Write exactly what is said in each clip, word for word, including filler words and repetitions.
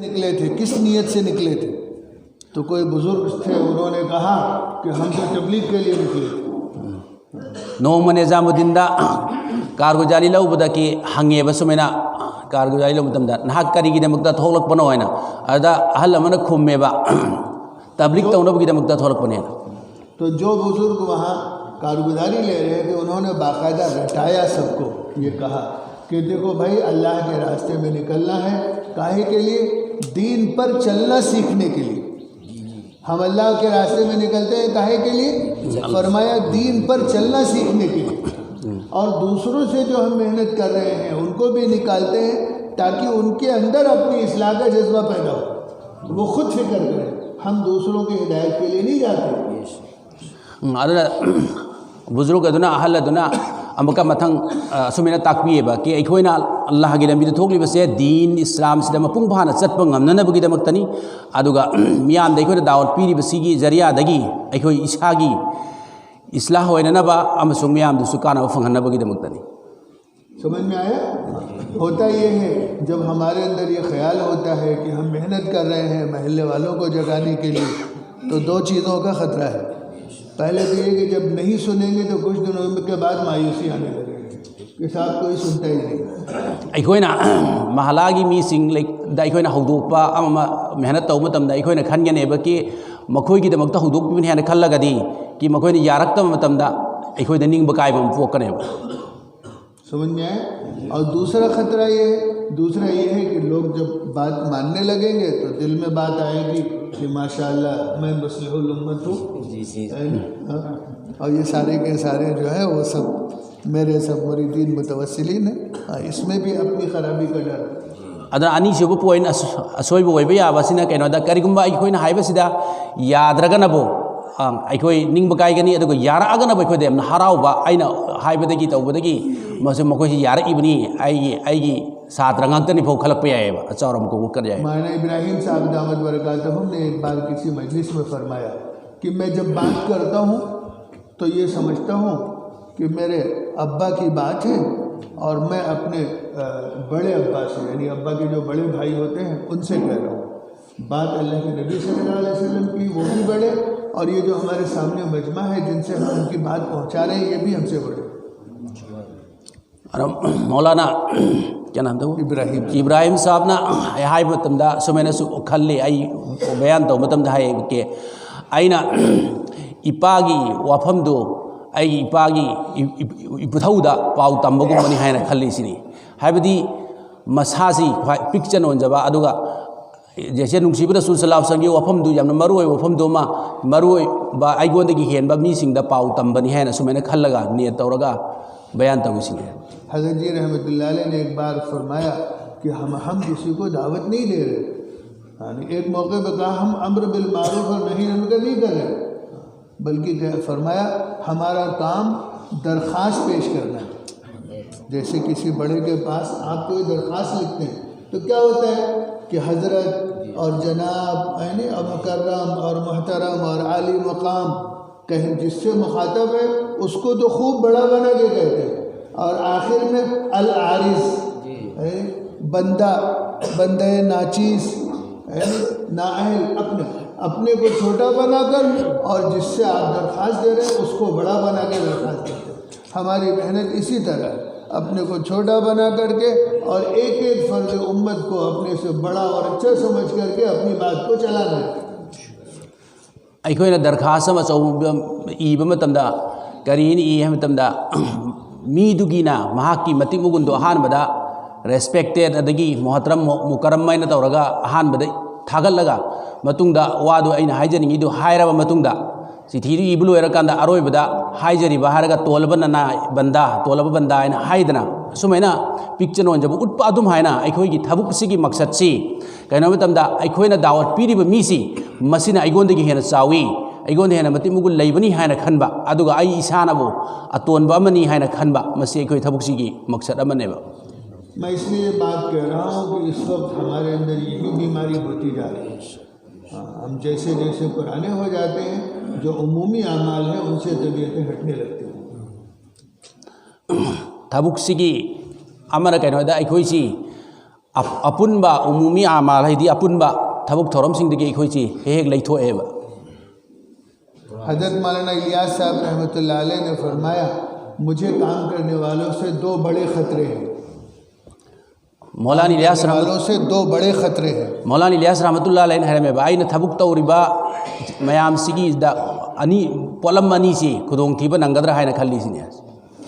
निकले थे, किस नीयत से निकले थे? तो कोई बुजुर्ग थे, उन्होंने कहा कि हम तो तबलीग के लिए निकले थे। ꯅꯣꯡꯃ ꯅꯤꯖꯥꯃꯨꯗꯤꯟꯗ ꯀꯥꯔꯒꯨꯖꯥꯔꯤ ꯂꯧꯕꯗꯒꯤ ꯍꯪꯉꯦꯕ ꯁꯨꯃꯥꯏꯅ, ꯀꯥꯔꯒꯨꯖꯥꯔꯤ ꯂꯧꯕ ꯃꯇꯝꯗ, "ꯅꯍꯥꯛ ꯀꯔꯤꯒꯤꯗꯃꯛꯇ ꯊꯣꯛꯂꯛꯄꯅꯣ?" ꯍꯥꯏꯅ꯫ ꯑꯗꯨꯗ ꯑꯍꯜ ꯑꯃꯅ ꯈꯨꯝꯃꯦꯕ, "ꯇꯕ꯭ꯂꯤꯛ ꯇꯧꯅꯕꯒꯤꯗꯃꯛꯇ ꯊꯣꯛꯂꯛꯄꯅꯦꯅ"꯫ तो जो बुजुर्ग वहाँ कारगुजारी ले रहे थे, उन्होंने बाकायदा रटाया सबको, ये कहा कि देखो भाई, अल्लाह के रास्ते में निकलना है। काहे के लिए? दीन पर चलना सीखने के लिए। हम अल्लाह के रास्ते में निकलते हैं, काहे के लिए? फरमाया, दीन पर चलना सीखने के लिए। और दूसरों से जो हम मेहनत कर रहे हैं, उनको भी निकालते हैं, ताकि उनके अंदर अपनी इस्लाह का जज्बा पैदा हो, वो खुद फिक्र करें। हम दूसरों की हिदायत के लिए नहीं जाते। ꯎꯝ, ꯑꯗꯨꯅ ꯕꯨꯖꯨꯔꯨꯛ ꯑꯗꯨꯅ, ꯑꯍꯜ ꯑꯗꯨꯅ ꯑꯃꯨꯛꯀ ꯃꯊꯪ, ꯑ, ꯑꯁꯨꯃꯥꯏꯅ ꯇꯥꯛꯄꯤꯌꯦꯕ, ꯀꯤ ꯑꯩꯈꯣꯏꯅ ꯑꯜꯂꯥꯍꯒꯤ ꯂꯝꯕꯤꯗ ꯊꯣꯛꯂꯤꯕꯁꯦ ꯗꯤꯟ ꯏꯁꯂꯥꯝꯁꯤꯗ ꯃꯄꯨꯡ ꯐꯥꯅ ꯆꯠꯄ ꯉꯝꯅꯅꯕꯒꯤꯗꯃꯛꯇꯅꯤ꯫ ꯑꯗꯨꯒ ꯃꯤꯌꯥꯝꯗ ꯑꯩꯈꯣꯏꯅ ꯗꯥꯋꯠ ꯄꯤꯔꯤꯕꯁꯤꯒꯤ ꯖꯔꯤꯌꯥꯗꯒꯤ ꯑꯩꯈꯣꯏ ꯏꯁꯥꯒꯤ ꯏꯁꯂꯥꯍ ꯑꯣꯏꯅꯅꯕ ꯑꯃꯁꯨꯡ ꯃꯤꯌꯥꯝꯗꯁꯨ ꯀꯥꯟꯅꯕ ꯐꯪꯍꯟꯅꯕꯒꯤꯗꯃꯛꯇꯅꯤ꯫ समझ में आया? होता ये है, जब हमारे अंदर ये ख्याल होता है कि हम मेहनत कर रहे हैं मोहल्ले वालों को जगाने के लिए, तो दो चीज़ों का खतरा है। पहले तो ये कि जब नहीं सुनेंगे, तो कुछ दिनों के बाद मायूसी आने लगेगी कि साहब, कोई सुनता ही नहीं। ꯑꯩꯈꯣꯏꯅ ꯃꯍꯜꯂꯥꯒꯤ ꯃꯤꯁꯤꯡ ꯂꯩ-, ꯗ ꯑꯩꯈꯣꯏꯅ ꯍꯧꯗꯣꯛꯄ ꯑꯃ, ꯑꯃ ꯃꯦꯍꯅꯠ ꯇꯧꯕ ꯃꯇꯝꯗ ꯑꯩꯈꯣꯏꯅ ꯈꯟꯒꯅꯦꯕ ꯀꯤ ꯃꯈꯣꯏꯒꯤꯗꯃꯛꯇ ꯍꯧꯗꯣꯛꯄꯤꯕꯅꯤ ꯍꯥꯏꯅ ꯈꯜꯂꯒꯗꯤ ꯀꯤ ꯃꯈꯣꯏꯅ ꯌꯥꯔꯛꯇꯕ ꯃꯇꯝꯗ ꯑꯩꯈꯣꯏꯗ ꯅꯤꯡꯕ ꯀꯥꯏꯕ ꯑꯃ ꯄꯣꯛꯀꯅꯦꯕ꯫ समझ में आया? और दूसरा खतरा ये है, दूसरा ये है कि लोग जब बात मानने लगेंगे, तो दिल में बात आएगी कि माशाअल्लाह, मैं मुस्लिहुल उम्मत हूँ। जी, जी। है ना? हाँ। और ये सारे के सारे जो है, वो सब मेरे सब मुरीदीन मुतवस्सिलीन हैं। हाँ, इसमें भी अपनी खराबी का डर है। ꯑꯗꯨꯅ ꯑꯅꯤꯁꯨꯕ ꯄꯣꯏꯟ ꯑꯁ-, ꯑꯁꯣꯏꯕ ꯑꯣꯏꯕ ꯌꯥꯕ ꯑꯁꯤꯅ ꯀꯩꯅꯣꯗ, ꯀꯔꯤꯒꯨꯝꯕ ꯑꯩꯈꯣꯏꯅ ꯍꯥꯏꯕꯁꯤꯗ ꯌꯥꯗ꯭ꯔꯒꯅꯕꯨ, ꯑ, ꯑꯩꯈꯣꯏ ꯅꯤꯡꯕ ꯀꯥꯏꯒꯅꯤ, ꯑꯗꯨꯒ ꯌꯥꯔꯛꯑꯒꯅꯕꯨ ꯑꯩꯈꯣꯏꯗ ꯌꯥꯝꯅ ꯍꯔꯥꯎꯕ, ꯑꯩꯅ ꯍꯥꯏꯕꯗꯒꯤ ꯇꯧꯕꯗꯒꯤ ꯃꯁꯤ ꯃꯈꯣꯏꯁꯤ ꯌꯥꯔꯛꯏꯕꯅꯤ, ꯑꯩꯒꯤ, ꯑꯩꯒꯤ ꯁꯥꯇ꯭ꯔ ꯉꯥꯛꯇꯅꯤ ꯐꯥꯎ ꯈꯜꯂꯛꯄ ꯌꯥꯏꯑꯕ, ꯑꯆꯧꯔꯝ ꯀꯧꯕ ꯀꯔꯤ ꯌꯥꯏ꯫ मौलाना इब्राहिम साहब दामद बरकातहुम ने एक बार किसी मजलिस में फरमाया कि मैं जब बात करता हूँ, तो ये समझता हूँ कि मेरे अब्बा की बात है, और मैं अपने अ, बड़े अब्बा से, यानी अब्बा के जो बड़े भाई होते हैं, उनसे कह रहा हूँ। बात अल्लाह के नबी सल्लल्लाहु अलैहि वसल्लम की, वो भी बड़े, और ये जो हमारे सामने मजमा है, जिनसे हम उनकी बात पहुँचा रहे हैं, ये भी हमसे बड़े। ꯑꯗꯣ ꯃꯧꯂꯥꯅꯥ, क्या नाम था वो? इब्राहिम। ꯏꯕ꯭ꯔꯥꯍꯤꯝ ꯁꯥꯍꯕꯅ ꯍꯥꯏꯕ ꯃꯇꯝꯗ ꯁꯨꯃꯥꯏꯅꯁꯨ ꯈꯜꯂꯤ꯫ ꯑꯩ ꯕꯌꯥꯟ ꯇꯧꯕ ꯃꯇꯝꯗ ꯍꯥꯏꯌꯦ, ꯑꯩꯅ ꯏꯄꯥꯒꯤ ꯋꯥꯐꯝꯗꯨ ꯑꯩꯒꯤ ꯏꯄꯥꯒꯤ ꯏ- ꯏ- ꯏꯄꯨꯊꯧꯗ ꯄꯥꯎ ꯇꯝꯕꯒꯨꯝꯕꯅꯤ ꯍꯥꯏꯅ ꯈꯜꯂꯤ ꯁꯤꯅꯤ꯫ ꯍꯥꯏꯕꯗꯤ ꯃꯁꯥꯁꯤ ꯈ꯭ꯋꯥꯏ ꯄꯤꯛꯆꯟ ꯑꯣꯟꯖꯕ, ꯑꯗꯨꯒ ꯖꯦꯁꯦ ꯅꯨꯡꯁꯤꯕ ꯔꯁꯨꯜ ꯁꯜꯂꯥꯍꯨ ꯁꯪꯒꯤ ꯋꯥꯐꯝꯗꯨ ꯌꯥꯝꯅ ꯃꯔꯨ ꯑꯣꯏꯕ ꯋꯥꯐꯝꯗꯨ ꯑꯃ, ꯃꯔꯨ ꯑꯣꯏꯕ ꯑꯩꯉꯣꯟꯗꯒꯤ ꯍꯦꯟꯕ ꯃꯤꯁꯤꯡꯗ ꯄꯥꯎ ꯇꯝꯕꯅꯤ ꯍꯥꯏꯅ ꯁꯨꯃꯥꯏꯅ ꯈꯜꯂꯒ ꯅꯤꯌꯠ ꯇꯧꯔꯒ ꯕꯌꯥꯟ ꯇꯧꯏꯁꯤꯅꯤ꯫ हजरत जी रहमतुल्लाह अलैह ने एक बार फरमाया कि हम हम किसी को दावत नहीं दे रहे। यानी एक मौके पर कहा, हम अम्र बिल मारूफ और नहीं अनमुनकर नहीं कर रहे, बल्कि कह- फरमाया, हमारा काम दरख्वास्त पेश करना है। जैसे किसी बड़े के पास आप कोई दरख्वास्त लिखते हैं, तो क्या होता है कि हजरत और जनाब, यानी मुकर्रम और मोहतरम और आली मकाम, कहीं जिससे मुखातब है, उसको तो खूब बड़ा बना के कहते हैं, और आखिर में अल आरिज, यानी बंदा, बंदे नाचीज, यानी नाअहल, अपने अपने को छोटा बनाकर, और जिससे आप दरख्वास्त दे रहे हैं, उसको बड़ा बना के दरख्वास्त देते हैं। हमारी मेहनत इसी तरह, अपने को छोटा बना करके और एक एक फर्द उम्मत को अपने से बड़ा और अच्छा समझ करके अपनी बात को चलाना है। ꯑꯩꯈꯣꯏꯅ ꯗꯔꯈꯥꯁ ꯑꯃ ꯑꯆꯧꯕ ꯏꯕ ꯃꯇꯝꯗ, ꯀꯔꯤꯅ ꯏ ꯍꯥꯏꯕ ꯃꯇꯝꯗ, ꯃꯤꯗꯨꯒꯤꯅ ꯃꯍꯥꯛꯀꯤ ꯃꯇꯤꯛ ꯃꯒꯨꯟꯗꯣ ꯑꯍꯥꯟꯕꯗ ꯔꯦꯁꯄꯦꯛꯇꯦꯠ ꯑꯗꯒꯤ ꯃꯣꯍꯇꯔꯝ ꯃꯨꯀꯔꯝ ꯍꯥꯏꯅ ꯇꯧꯔꯒ ꯑꯍꯥꯟꯕꯗ ꯊꯥꯒꯠꯂꯒ, ꯃꯇꯨꯡꯗ ꯋꯥꯗꯨ ꯑꯩꯅ ꯍꯥꯏꯖꯅꯤꯡꯉꯤꯗꯨ ꯍꯥꯏꯔꯕ ꯃꯇꯨꯡꯗ, ꯆꯤꯊꯤꯗꯨ ꯏꯕ ꯂꯣꯏꯔꯀꯥꯟꯗ ꯑꯔꯣꯏꯕꯗ ꯍꯥꯏꯖꯔꯤꯕ ꯍꯥꯏꯔꯒ ꯇꯣꯜꯂꯕ ꯅꯅꯥ ꯕꯟꯗꯥ, ꯇꯣꯜꯂꯕ ꯕꯟꯗꯥ ꯍꯥꯏꯅ ꯍꯥꯏꯗꯅ, ꯑꯁꯨꯃꯥꯏꯅ ꯄꯤꯛꯆꯟ ꯑꯣꯟꯖꯕ ꯎꯠꯄ ꯑꯗꯨꯝ ꯍꯥꯏꯅ ꯑꯩꯈꯣꯏꯒꯤ ꯊꯕꯛꯁꯤꯒꯤ ꯃꯛꯁꯠꯁꯤ ꯀꯩꯅꯣ ꯃꯇꯝꯗ ꯑꯩꯈꯣꯏꯅ ꯗꯥꯋꯠ ꯄꯤꯔꯤꯕ ꯃꯤꯁꯤ ꯃꯁꯤꯅ ꯑꯩꯉꯣꯟꯗꯒꯤ ꯍꯦꯟꯅ ꯆꯥꯎꯏ, ꯑꯩꯉꯣꯟꯗ ꯍꯦꯟꯅ ꯃꯇꯤꯛ ꯃꯒꯨꯟ ꯂꯩꯕꯅꯤ ꯍꯥꯏꯅ ꯈꯟꯕ, ꯑꯗꯨꯒ ꯑꯩ ꯏꯁꯥꯅꯕꯨ ꯑꯇꯣꯟꯕ ꯑꯃꯅꯤ ꯍꯥꯏꯅ ꯈꯟꯕ, ꯃꯁꯤ ꯑꯩꯈꯣꯏ ꯊꯕꯛꯁꯤꯒꯤ ꯃꯛꯁꯠ ꯑꯃꯅꯦꯕ꯫ मैं इसलिए ये बात कह रहा हूँ कि इस वक्त हमारे अंदर यही बीमारी होती जा रही है। हाँ, हम जैसे जैसे पुराने हो जाते हैं, जो उमूमी अमाल हैं, उनसे तबीयतें हटने लगती हैं। ꯊꯕꯛꯁꯤꯒꯤ ꯑꯃꯅ ꯀꯩꯅꯣꯗ ꯑꯩꯈꯣꯏꯁꯤ ꯑꯞ- ꯑꯄꯨꯟꯕ ꯎꯃꯨꯃꯤ ꯑꯃꯥꯜ ꯍꯥꯏꯗꯤ ꯑꯄꯨꯟꯕ ꯊꯕꯛ ꯊꯧꯔꯝꯁꯤꯡꯗꯒꯤ ꯑꯩꯈꯣꯏꯁꯤ ꯍꯦꯛ ꯍꯦꯛ ꯂꯩꯊꯣꯛꯑꯦꯕ꯫ हजरत मौलाना इलियास साहब रहमतुल्लाह अलैह ने फरमाया, मुझे काम करने वालों से दो बड़े खतरे हैं। ꯃꯧꯂꯥꯅ ꯏꯂꯤꯌꯥꯁ ꯔꯍꯃ- वालों से दो बड़े खतरे हैं। ꯃꯧꯂꯥꯅ ꯏꯂꯤꯌꯥꯁ ꯔꯍꯃꯇꯨꯜꯂꯥ ꯑꯂꯩꯅ ꯍꯥꯏꯔꯝꯃꯦꯕ, ꯑꯩꯅ ꯊꯕꯛ ꯇꯧꯔꯤꯕ ꯃꯌꯥꯝꯁꯤꯒꯤꯗ ꯑꯅꯤ, ꯄꯣꯠꯂꯝ ꯑꯅꯤꯁꯤ ꯈꯨꯗꯣꯡꯊꯤꯕ ꯅꯪꯒꯗ꯭ꯔꯥ ꯍꯥꯏꯅ ꯈꯜꯂꯤꯁꯤꯅꯦ꯫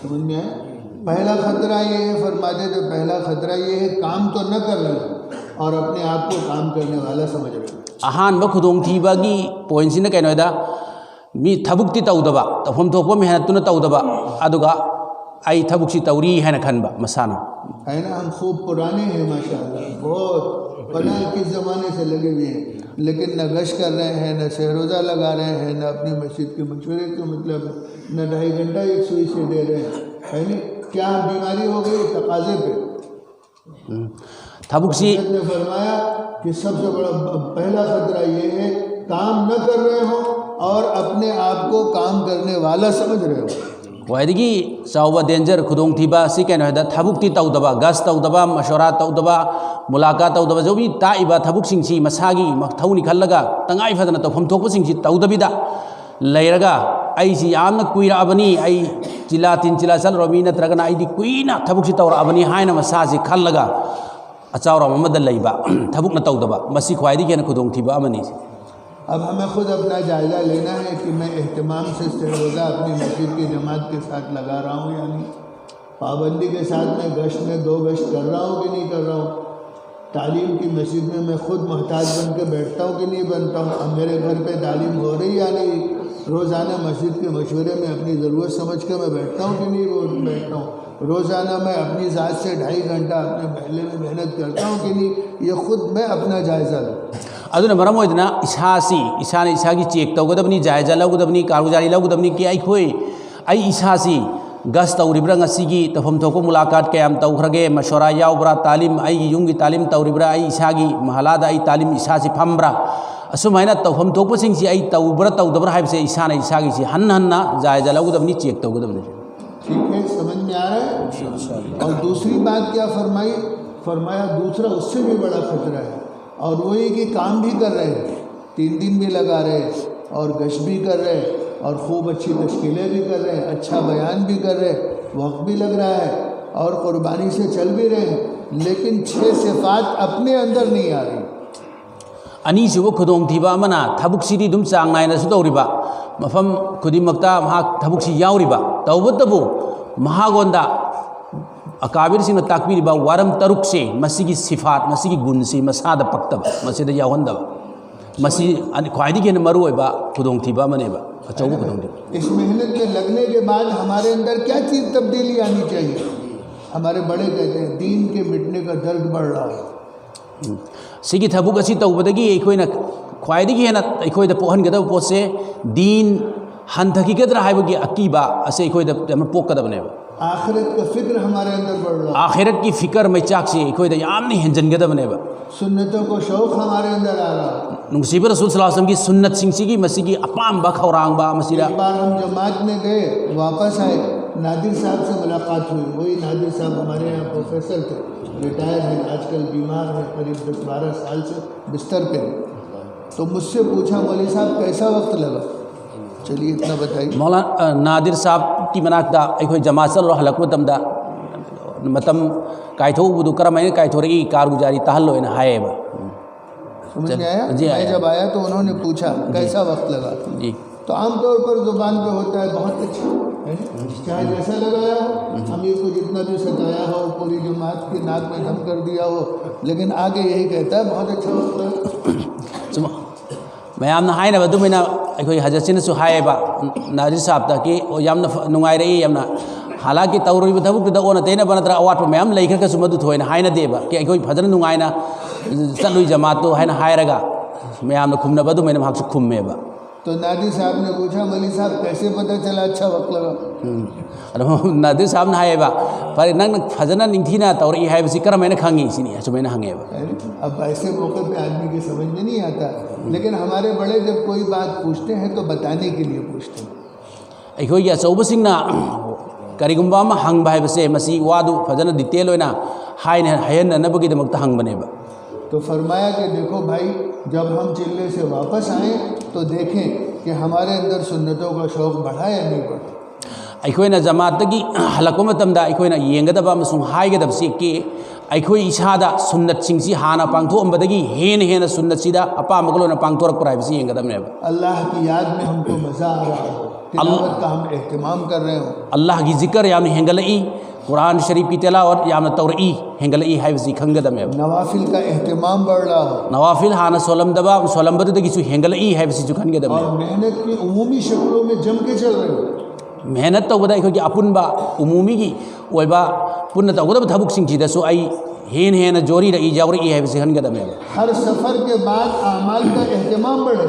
समझ में आया? पहला खतरा ये है, फरमाते थे, पहला खतरा ये है, काम तो न कर रहे हो और अपने आप को काम करने वाला समझ रहे हो। ꯑꯍꯥꯟꯕ ꯈꯨꯗꯣꯡꯊꯤꯕꯒꯤ ꯄꯣꯏꯟꯁꯤꯅ ꯀꯩꯅꯣꯗ, ꯃꯤ ꯊꯕꯛꯇꯤ ꯇꯧꯗꯕ, ꯇꯧꯐꯝ ꯊꯣꯛꯄ ꯃꯦꯍꯅꯠꯇꯨꯅ ꯇꯧꯗꯕ, ꯑꯗꯨꯒ ꯑꯩ ꯊꯕꯛꯁꯤ ꯇꯧꯔꯤ ꯍꯥꯏꯅ ꯈꯟꯕ ꯃꯁꯥꯅ꯫ है ना, हम खूब पुराने हैं माशाल्लाह, बहुत पता नहीं किस ज़माने से लगे हुए हैं, लेकिन न गश कर रहे हैं, न शहरोज़ा लगा रहे हैं, न अपनी मस्जिद के मशवरे के मतलब, न ढाई घंटा एक सुई से दे रहे हैं, है नी? क्या बीमारी हो गई? तकाजे पे। ꯊꯕꯛꯁꯤ हजरत ने फरमाया कि सबसे बड़ा ब- पहला खतरा ये है, काम न कर रहे हो और अपने आप को काम करने वाला समझ रहे हो। ꯈ꯭ꯋꯥꯏꯗꯒꯤ ꯆꯥꯎꯕ ꯗꯦꯟꯖꯔ, ꯈꯨꯗꯣꯡꯊꯤꯕ ꯑꯁꯤ ꯀꯩꯅꯣ ꯍꯥꯏꯗ, ꯊꯕꯛꯇꯤ ꯇꯧꯗꯕ, ꯒꯁ ꯇꯧꯗꯕ, ꯃꯁꯣꯔꯥ ꯇꯧꯗꯕ, ꯃꯨꯂꯥꯀꯥ ꯇꯧꯗꯕ, ꯖꯧꯕꯤ ꯇꯥꯛꯏꯕ ꯊꯕꯛꯁꯤꯡꯁꯤ ꯃꯁꯥꯒꯤ ꯃꯊꯧꯅꯤ ꯈꯜꯂꯒ ꯇꯉꯥꯏ ꯐꯗꯅ ꯇꯧꯐꯝ ꯊꯣꯛꯄꯁꯤꯡꯁꯤ ꯇꯧꯗꯕꯤꯗ ꯂꯩꯔꯒ, ꯑꯩꯁꯤ ꯌꯥꯝꯅ ꯀꯨꯏꯔꯛꯑꯕꯅꯤ, ꯑꯩ ꯆꯤꯂꯥ ꯇꯤꯟ ꯆꯤꯂꯥ ꯆꯠꯂꯨꯔꯕꯅꯤ, ꯅꯠꯇ꯭ꯔꯒꯅ ꯑꯩꯗꯤ ꯀꯨꯏꯅ ꯊꯕꯛꯁꯤ ꯇꯧꯔꯛꯑꯕꯅꯤ ꯍꯥꯏꯅ ꯃꯁꯥꯁꯤ ꯈꯜꯂꯒ ꯑꯆꯥꯎꯔꯝ ꯑꯃꯗ ꯂꯩꯕ, ꯊꯕꯛꯅ ꯇꯧꯗꯕ, ꯃꯁꯤ ꯈ꯭ꯋꯥꯏꯗꯒꯤ ꯍꯦꯟꯅ ꯈꯨꯗꯣꯡꯊꯤꯕ ꯑꯃꯅꯤ꯫ अब हमें खुद अपना जायज़ा लेना है कि मैं एहतमाम से शहरोज़ा अपनी मस्जिद की जमात के साथ लगा रहा हूँ या नहीं, पाबंदी के साथ मैं गश्त में दो गश्त कर रहा हूँ कि नहीं कर रहा हूँ, तालीम की मस्जिद में मैं खुद मोहताज बन के बैठता हूँ कि नहीं बनता हूँ, अब मेरे घर पे तालीम हो रही या नहीं, रोज़ाना मस्जिद के मशवरे में अपनी ज़रूरत समझ के मैं बैठता हूँ कि नहीं बैठता हूँ, रोज़ाना मैं अपनी ज़ात से ढाई घंटा अपने महल्ले में मेहनत करता हूँ कि नहीं, ये खुद मैं अपना जायज़ा लूँ। ꯑꯗꯨꯅ ꯃꯔꯝ ꯑꯣꯏꯗꯅ ꯏꯁꯥꯁꯤ ꯏꯁꯥꯅ ꯏꯁꯥꯒꯤ ꯆꯦꯛ ꯇꯧꯒꯗꯕꯅꯤ, ꯖꯥꯏꯖꯥ ꯂꯧꯒꯗꯕꯅꯤ, ꯀꯥꯔꯒꯨꯖꯥꯔꯤ ꯂꯧꯒꯗꯕꯅꯤ꯫ ꯀꯤ ꯑꯩꯈꯣꯏ, ꯑꯩ ꯏꯁꯥꯁꯤ ꯒꯁ ꯇꯧꯔꯤꯕ꯭ꯔꯥ, ꯉꯁꯤꯒꯤ ꯇꯧꯐꯝ ꯊꯣꯛꯄ ꯃꯨꯂꯥꯀꯥꯠ ꯀꯌꯥꯝ ꯇꯧꯈ꯭ꯔꯒꯦ, ꯃꯁꯣꯔꯥ ꯌꯥꯎꯕ꯭ꯔꯥ, ꯇꯥꯂꯤꯝ, ꯑꯩꯒꯤ ꯌꯨꯝꯒꯤ ꯇꯥꯂꯤꯝ ꯇꯧꯔꯤꯕ꯭ꯔꯥ, ꯑꯩ ꯏꯁꯥꯒꯤ ꯃꯍꯂꯥꯗ ꯑꯩ ꯇꯥꯂꯤꯝ ꯏꯁꯥꯁꯤ ꯐꯝꯕ꯭ꯔꯥ, ꯑꯁꯨꯃꯥꯏꯅ ꯇꯧꯐꯝ ꯊꯣꯛꯄꯁꯤꯡꯁꯤ ꯑꯩ ꯇꯧꯕ꯭ꯔꯥ ꯇꯧꯗꯕ꯭ꯔꯥ ꯍꯥꯏꯕꯁꯦ ꯏꯁꯥꯅ ꯏꯁꯥꯒꯤꯁꯤ ꯍꯟꯅ ꯍꯟꯅ ꯖꯥꯏꯖꯥ ꯂꯧꯒꯗꯕꯅꯤ, ꯆꯦꯛ ꯇꯧꯒꯗꯕꯅꯤ꯫ ठीक है, समझ में आ रहा है? और दूसरी बात क्या फरमाई? फरमाया, दूसरा उससे भी बड़ा खतरा है, और वो ये कि काम भी कर रहे हैं, तीन दिन भी लगा रहे हैं, और गश्त भी कर रहे हैं, और खूब अच्छी तश्कीलें भी कर रहे हैं, अच्छा बयान भी कर रहे हैं, वक्त भी लग रहा है, और कुर्बानी से चल भी रहे हैं, लेकिन छह सिफात अपने अंदर नहीं आ रही। ꯑꯅꯤꯁꯨꯕ ꯈꯨꯗꯣꯡꯊꯤꯕ ꯑꯃꯅ, ꯊꯕꯛꯁꯤꯗꯤ ꯑꯗꯨꯝ ꯆꯥꯡ ꯅꯥꯏꯅꯁꯨ ꯇꯧꯔꯤꯕ, ꯃꯐꯝ ꯈꯨꯗꯤꯡꯃꯛꯇ ꯃꯍꯥꯛ ꯊꯕꯛꯁꯤ ꯌꯥꯎꯔꯤꯕ, ꯇꯧꯕꯇꯕꯨ ꯃꯍꯥꯛꯉꯣꯟꯗ ꯑꯀꯥꯕꯤꯔꯁꯤꯡꯅ ꯇꯥꯛꯄꯤꯔꯤꯕ ꯋꯥꯔꯝ ꯇꯔꯨꯛꯁꯦ, ꯃꯁꯤꯒꯤ ꯁꯤꯐꯥꯠ, ꯃꯁꯤꯒꯤ ꯒꯨꯟꯁꯤ ꯃꯁꯥꯗ ꯄꯛꯇꯕ, ꯃꯁꯤꯗ ꯌꯥꯎꯍꯟꯗꯕ, ꯃꯁꯤ ꯑꯅꯤ-, ꯈ꯭ꯋꯥꯏꯗꯒꯤ ꯍꯦꯟꯅ ꯃꯔꯨꯑꯣꯏꯕ ꯈꯨꯗꯣꯡꯊꯤꯕ ꯑꯃꯅꯦꯕ, ꯑꯆꯧꯕ ꯈꯨꯗꯣꯡꯊꯤꯕ꯫ इस मेहनत में लगने के बाद हमारे अंदर क्या चीज़ तब्दीली आनी चाहिए? हमारे बड़े कहते हैं, दीन के मिटने का दर्द बढ़ रहा है। ꯁꯤꯒꯤ ꯊꯕꯛ ꯑꯁꯤ ꯇꯧꯕꯗꯒꯤ ꯑꯩꯈꯣꯏꯅ ꯈ꯭ꯋꯥꯏꯗꯒꯤ ꯍꯦꯟꯅ ꯑꯩꯈꯣꯏꯗ ꯄꯣꯛꯍꯟꯒꯗꯕ ꯄꯣꯠꯁꯦ, ꯗꯤꯟ ꯍꯟꯊꯈꯤꯒꯗ꯭ꯔꯥ ꯍꯥꯏꯕꯒꯤ ꯑꯀꯤꯕ ꯑꯁꯤ ꯑꯩꯈꯣꯏꯗ ꯌꯥꯝꯅ ꯄꯣꯛꯀꯗꯕꯅꯦꯕ꯫ आखिरत का फिक्र हमारे अंदर बढ़ रहा है। ꯑꯥꯈꯤꯔꯠꯀꯤ ꯐꯤꯀꯔ ꯃꯩꯆꯥꯛꯁꯤ ꯑꯩꯈꯣꯏꯗ ꯌꯥꯝꯅ ꯍꯦꯟꯖꯟꯒꯗꯕꯅꯦꯕ꯫ सुन्नतों को शौक हमारे अंदर आ रहा है। ꯅꯨꯡꯁꯤꯕ ꯔꯁꯨꯜ ꯁꯂꯥꯁꯝꯒꯤ ꯁꯨꯟꯅꯠꯁꯤꯡꯁꯤꯒꯤ ꯃꯁꯤꯒꯤ ꯑꯄꯥꯝꯕ ꯈꯧꯔꯥꯡꯕ ꯃꯁꯤꯗ एक बार हम जमात में गए, वापस आए, नादिर साहब से मुलाकात हुई। वही नादिर साहब हमारे यहाँ प्रोफेसर थे, रिटायर हैं, आजकल बीमार हैं, करीब दस बारह साल से बिस्तर पे हैं। तो मुझसे पूछा, "मौलवी साहब, कैसा वक्त लगा?" चलिए, इतना बताइए। ꯃꯧꯂꯥ-, ꯑ, ꯅꯥꯗꯤꯔ ꯁꯥꯍꯕꯀꯤ ꯃꯅꯥꯛꯇ ꯑꯩꯈꯣꯏ ꯖꯃꯥ ꯆꯠꯂꯨꯔ ꯍꯜꯂꯛꯄ ꯃꯇꯝꯗ ꯃꯇꯝ ꯀꯥꯏꯊꯣꯛꯎꯕꯗꯨ ꯀꯔꯝꯍꯥꯏꯅ ꯀꯥꯏꯊꯣꯔꯛꯏ, ꯀꯥꯔꯒꯨꯖꯥꯔꯤ ꯇꯥꯍꯜꯂꯣꯅ ꯍꯥꯏꯌꯦꯕ꯫ समझ में आया? जी, मैं आया। जब आया तो उन्होंने पूछा, "कैसा वक्त लगा?" जी। तो आमतौर पर जुबान पे होता है, "बहुत अच्छा", है ना? चाहे जैसा लगाया हो, अमीर को जितना भी सताया हो, पूरी जमात की नाक में दम कर दिया हो, लेकिन आगे यही कहता है, "बहुत अच्छा वक्त लगा।" ꯁꯨꯝ ꯃꯌꯥꯝꯅ ꯍꯥꯏꯅꯕ ꯑꯗꯨꯃꯥꯏꯅ ꯑꯩꯈꯣꯏ ꯍꯖꯔꯠꯁꯤꯅꯁꯨ ꯍꯥꯏꯌꯦꯕ, ꯅꯥꯗꯤꯔ ꯁꯥꯍꯕꯇꯒꯤ, "ꯑꯣ, ꯌꯥꯝꯅ ꯐ-, ꯅꯨꯡꯉꯥꯏꯔꯛꯏ, ꯌꯥꯝꯅ ꯍꯥꯂꯥꯀꯤ ꯇꯧꯔꯤꯕ ꯊꯕꯛꯇꯨꯗ ꯑꯣꯟꯅ ꯇꯩꯅꯕ ꯅꯠꯇ꯭ꯔꯒ ꯑꯋꯥꯠꯄ ꯃꯌꯥꯝ ꯂꯩꯈ꯭ꯔꯒꯁꯨ ꯃꯗꯨ ꯊꯣꯏꯅ ꯍꯥꯏꯅꯗꯦꯕ꯫ ꯀꯤ-, ꯑꯩꯈꯣꯏ ꯐꯖꯅ ꯅꯨꯡꯉꯥꯏꯅ ꯆꯠꯂꯨꯏ ꯖꯃꯥꯠꯇꯨ" ꯍꯥꯏꯅ ꯍꯥꯏꯔꯒ ꯃꯌꯥꯝꯅ ꯈꯨꯝꯅꯕ ꯑꯗꯨꯃꯥꯏꯅ ꯃꯍꯥꯛꯁꯨ ꯈꯨꯝꯃꯦꯕ꯫ तो नादिर साहब ने पूछा, "मौलवी साहब, कैसे पता चला अच्छा वक्त लगा?" ꯎꯝ꯫ ꯑꯗꯣ ꯅꯥꯗꯤꯔ ꯁꯥꯍꯕꯅ ꯍꯥꯏꯌꯦꯕ, "ꯐꯔꯦ, ꯅꯪꯅ ꯐꯖꯅ ꯅꯤꯡꯊꯤꯅ ꯇꯧꯔꯛꯏ ꯍꯥꯏꯕꯁꯤ ꯀꯔꯝꯍꯥꯏꯅ ꯈꯪꯉꯤ?" ꯁꯤꯅꯤ, ꯑꯁꯨꯃꯥꯏꯅ ꯍꯪꯉꯦꯕ꯫ है ना? अब ऐसे मौके पे आदमी की समझ में नहीं आता, लेकिन हमारे बड़े जब कोई बात पूछते हैं तो बताने के लिए पूछते हैं। ꯑꯩꯈꯣꯏꯒꯤ ꯑꯆꯧꯕꯁꯤꯡꯅ ꯀꯔꯤꯒꯨꯝꯕ ꯑꯃ ꯍꯪꯕ ꯍꯥꯏꯕꯁꯦ ꯃꯁꯤ ꯋꯥꯗꯨ ꯐꯖꯅ detail ꯑꯣꯏꯅ ꯍꯥꯏꯅ ꯍꯥꯏꯍꯟꯅꯅꯕꯒꯤꯗꯃꯛꯇ ꯍꯪꯕꯅꯦꯕ꯫ तो फरमाया कि देखो भाई, जब हम चिल्ले से वापस आए तो देखें कि हमारे अंदर सुन्नतों का शौक बढ़ा या नहीं बढ़ा। ꯑꯩꯈꯣꯏꯅ ꯖꯃꯥꯠꯇꯒꯤ ꯍꯜꯂꯛꯄ ꯃꯇꯝꯗ ꯑꯩꯈꯣꯏꯅ ꯌꯦꯡꯒꯗꯕ ꯑꯃꯁꯨꯡ ꯍꯥꯏꯒꯗꯕꯁꯤ ꯀꯤ ꯑꯩꯈꯣꯏ ꯏꯁꯥꯗ ꯁꯨꯟꯅꯠꯁꯤꯡꯁꯤ ꯍꯥꯟꯅ ꯄꯥꯡꯊꯣꯛꯑꯝꯕꯗꯒꯤ ꯍꯦꯟꯅ ꯍꯦꯟꯅ ꯁꯨꯟꯅꯠꯁꯤꯗ ꯑꯄꯥꯝꯕꯒ ꯂꯣꯏꯅ ꯄꯥꯡꯊꯣꯔꯛꯄ꯭ꯔꯥ ꯍꯥꯏꯕꯁꯤ ꯌꯦꯡꯒꯗꯕꯅꯦꯕ꯫ अल्लाह की याद में हमको मज़ा आ रहा हो, तिलावत का हम एहतमाम कर रहे हो। ꯑꯜꯂꯥꯍꯒꯤ ꯖꯤꯀꯔ ꯌꯥꯝꯅ ꯍꯦꯟꯒꯠꯂꯛꯏ, ꯀꯨꯔꯥꯟ ꯁꯔꯤꯐꯀꯤ ꯇꯦꯂꯥꯋꯠ ꯌꯥꯝꯅ ꯇꯧꯔꯛꯏ, ꯍꯦꯟꯒꯠꯂꯛꯏ ꯍꯥꯏꯕꯁꯤ ꯈꯪꯒꯗꯕꯅꯦꯕ꯫ नवाफिल का एहतमाम बढ़ रहा हो। ꯅꯋꯥꯐꯤꯜ ꯍꯥꯟꯅ ꯁꯣꯜꯂꯝꯗꯕ ꯁꯣꯜꯂꯝꯕꯗꯨꯗꯒꯤꯁꯨ ꯍꯦꯟꯒꯠꯂꯛꯏ ꯍꯥꯏꯕꯁꯤꯁꯨ ꯈꯟꯒꯗꯕꯅꯦꯕ꯫ और मेहनत की उमूमी शक्लों में जम के चल रहे हो। ꯃꯦꯍꯅꯠ ꯇꯧꯕꯗ ꯑꯩꯈꯣꯏꯒꯤ ꯑꯄꯨꯟꯕ ꯎꯃꯨꯃꯤꯒꯤ ꯑꯣꯏꯕ ꯄꯨꯟꯅ ꯇꯧꯒꯗꯕ ꯊꯕꯛꯁꯤꯡꯁꯤꯗꯁꯨ ꯑꯩ ꯍꯦꯟꯅ ꯍꯦꯟꯅ ꯖꯣꯔꯤꯔꯛꯏ, ꯌꯥꯎꯔꯛꯏ ꯍꯥꯏꯕꯁꯤ ꯈꯟꯒꯗꯕꯅꯦꯕ꯫ हर सफ़र के बाद अमाल का एहतमाम बढ़े।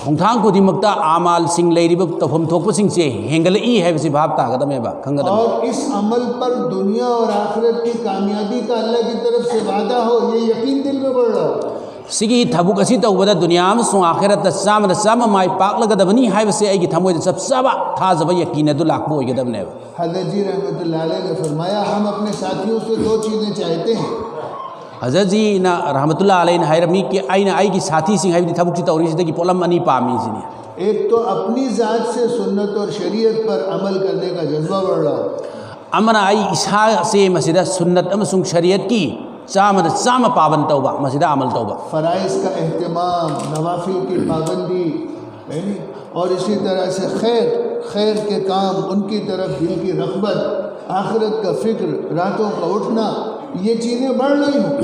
ꯈꯣꯡꯊꯥꯡ ꯈꯨꯗꯤꯡꯃꯛꯇ ꯑꯃꯥꯜꯁꯤꯡ ꯂꯩꯔꯤꯕ ꯇꯧꯐꯝ ꯊꯣꯛꯄꯁꯤꯡꯁꯦ ꯍꯦꯟꯒꯠꯂꯛꯏ ꯍꯥꯏꯕꯁꯤ ꯚꯥꯞ ꯇꯥꯒꯗꯕꯅꯦꯕ, ꯈꯪꯒꯗꯕꯅꯦꯕ꯫ और इस अमल पर दुनिया और आखिरत की कामयाबी का अल्लाह की तरफ से वादा हो, ये यकीन दिल में बढ़ रहा हो। ꯁꯤꯒꯤ ꯊꯕꯛ ꯑꯁꯤ ꯇꯧꯕꯗ ꯗꯨꯅꯤꯌꯥ ꯑꯃꯁꯨꯡ ꯑꯥꯈꯤꯔꯠꯇ ꯆꯥꯝꯃꯗ ꯆꯥꯝꯃ ꯃꯥꯏ ꯄꯥꯛꯂꯒꯗꯕꯅꯤ ꯍꯥꯏꯕꯁꯦ ꯑꯩꯒꯤ ꯊꯃꯣꯏꯗ ꯆꯞ ꯆꯥꯕ ꯊꯥꯖꯕ ꯌꯀꯤꯟ ꯑꯗꯨ ꯂꯥꯛꯄ ꯑꯣꯏꯒꯗꯕꯅꯦꯕ꯫ हजरत जी रहमतुल्लाह अलैह ने फरमाया, हम अपने साथियों से दो चीज़ें चाहते हैं। ꯍꯖꯔꯠꯖꯤꯅ ꯔꯍꯃꯇꯨꯜꯂꯥ ꯑꯂꯩꯅ ꯍꯥꯏꯔꯝꯃꯤ ꯀꯤ ꯑꯩꯅ ꯑꯩꯒꯤ ꯁꯥꯊꯤꯁꯤꯡ ꯍꯥꯏꯕꯗꯤ ꯊꯕꯛꯁꯤ ꯇꯧꯔꯤꯁꯤꯗꯒꯤ ꯄꯣꯠꯂꯝ ꯑꯅꯤ ꯄꯥꯝꯃꯤ ꯁꯤꯅꯤ꯫ एक तो अपनी ज़ात से सुन्नत और शरीयत पर अमल करने का जज्बा बढ़ रहा हो। ꯑꯃꯅ ꯑꯩ ꯏꯁꯥꯁꯦ ꯃꯁꯤꯗ ꯁꯨꯟꯅꯠ ꯑꯃꯁꯨꯡ ꯁꯔꯤꯌꯠꯀꯤ ꯆꯥꯝꯃꯗ ꯆꯥꯝꯃ ꯄꯥꯕꯟ ꯇꯧꯕ, ꯃꯁꯤꯗ ꯑꯃꯜ ꯇꯧꯕ꯫ फ़राइज़ का एहतमाम, नवाफिल की पाबंदी, है नी? और इसी तरह से खैर, खैर के काम, उनकी तरफ दिल की रगबत, आखिरत का फ़िक्र, रातों का उठना, ये चीज़ें बढ़ रही हों।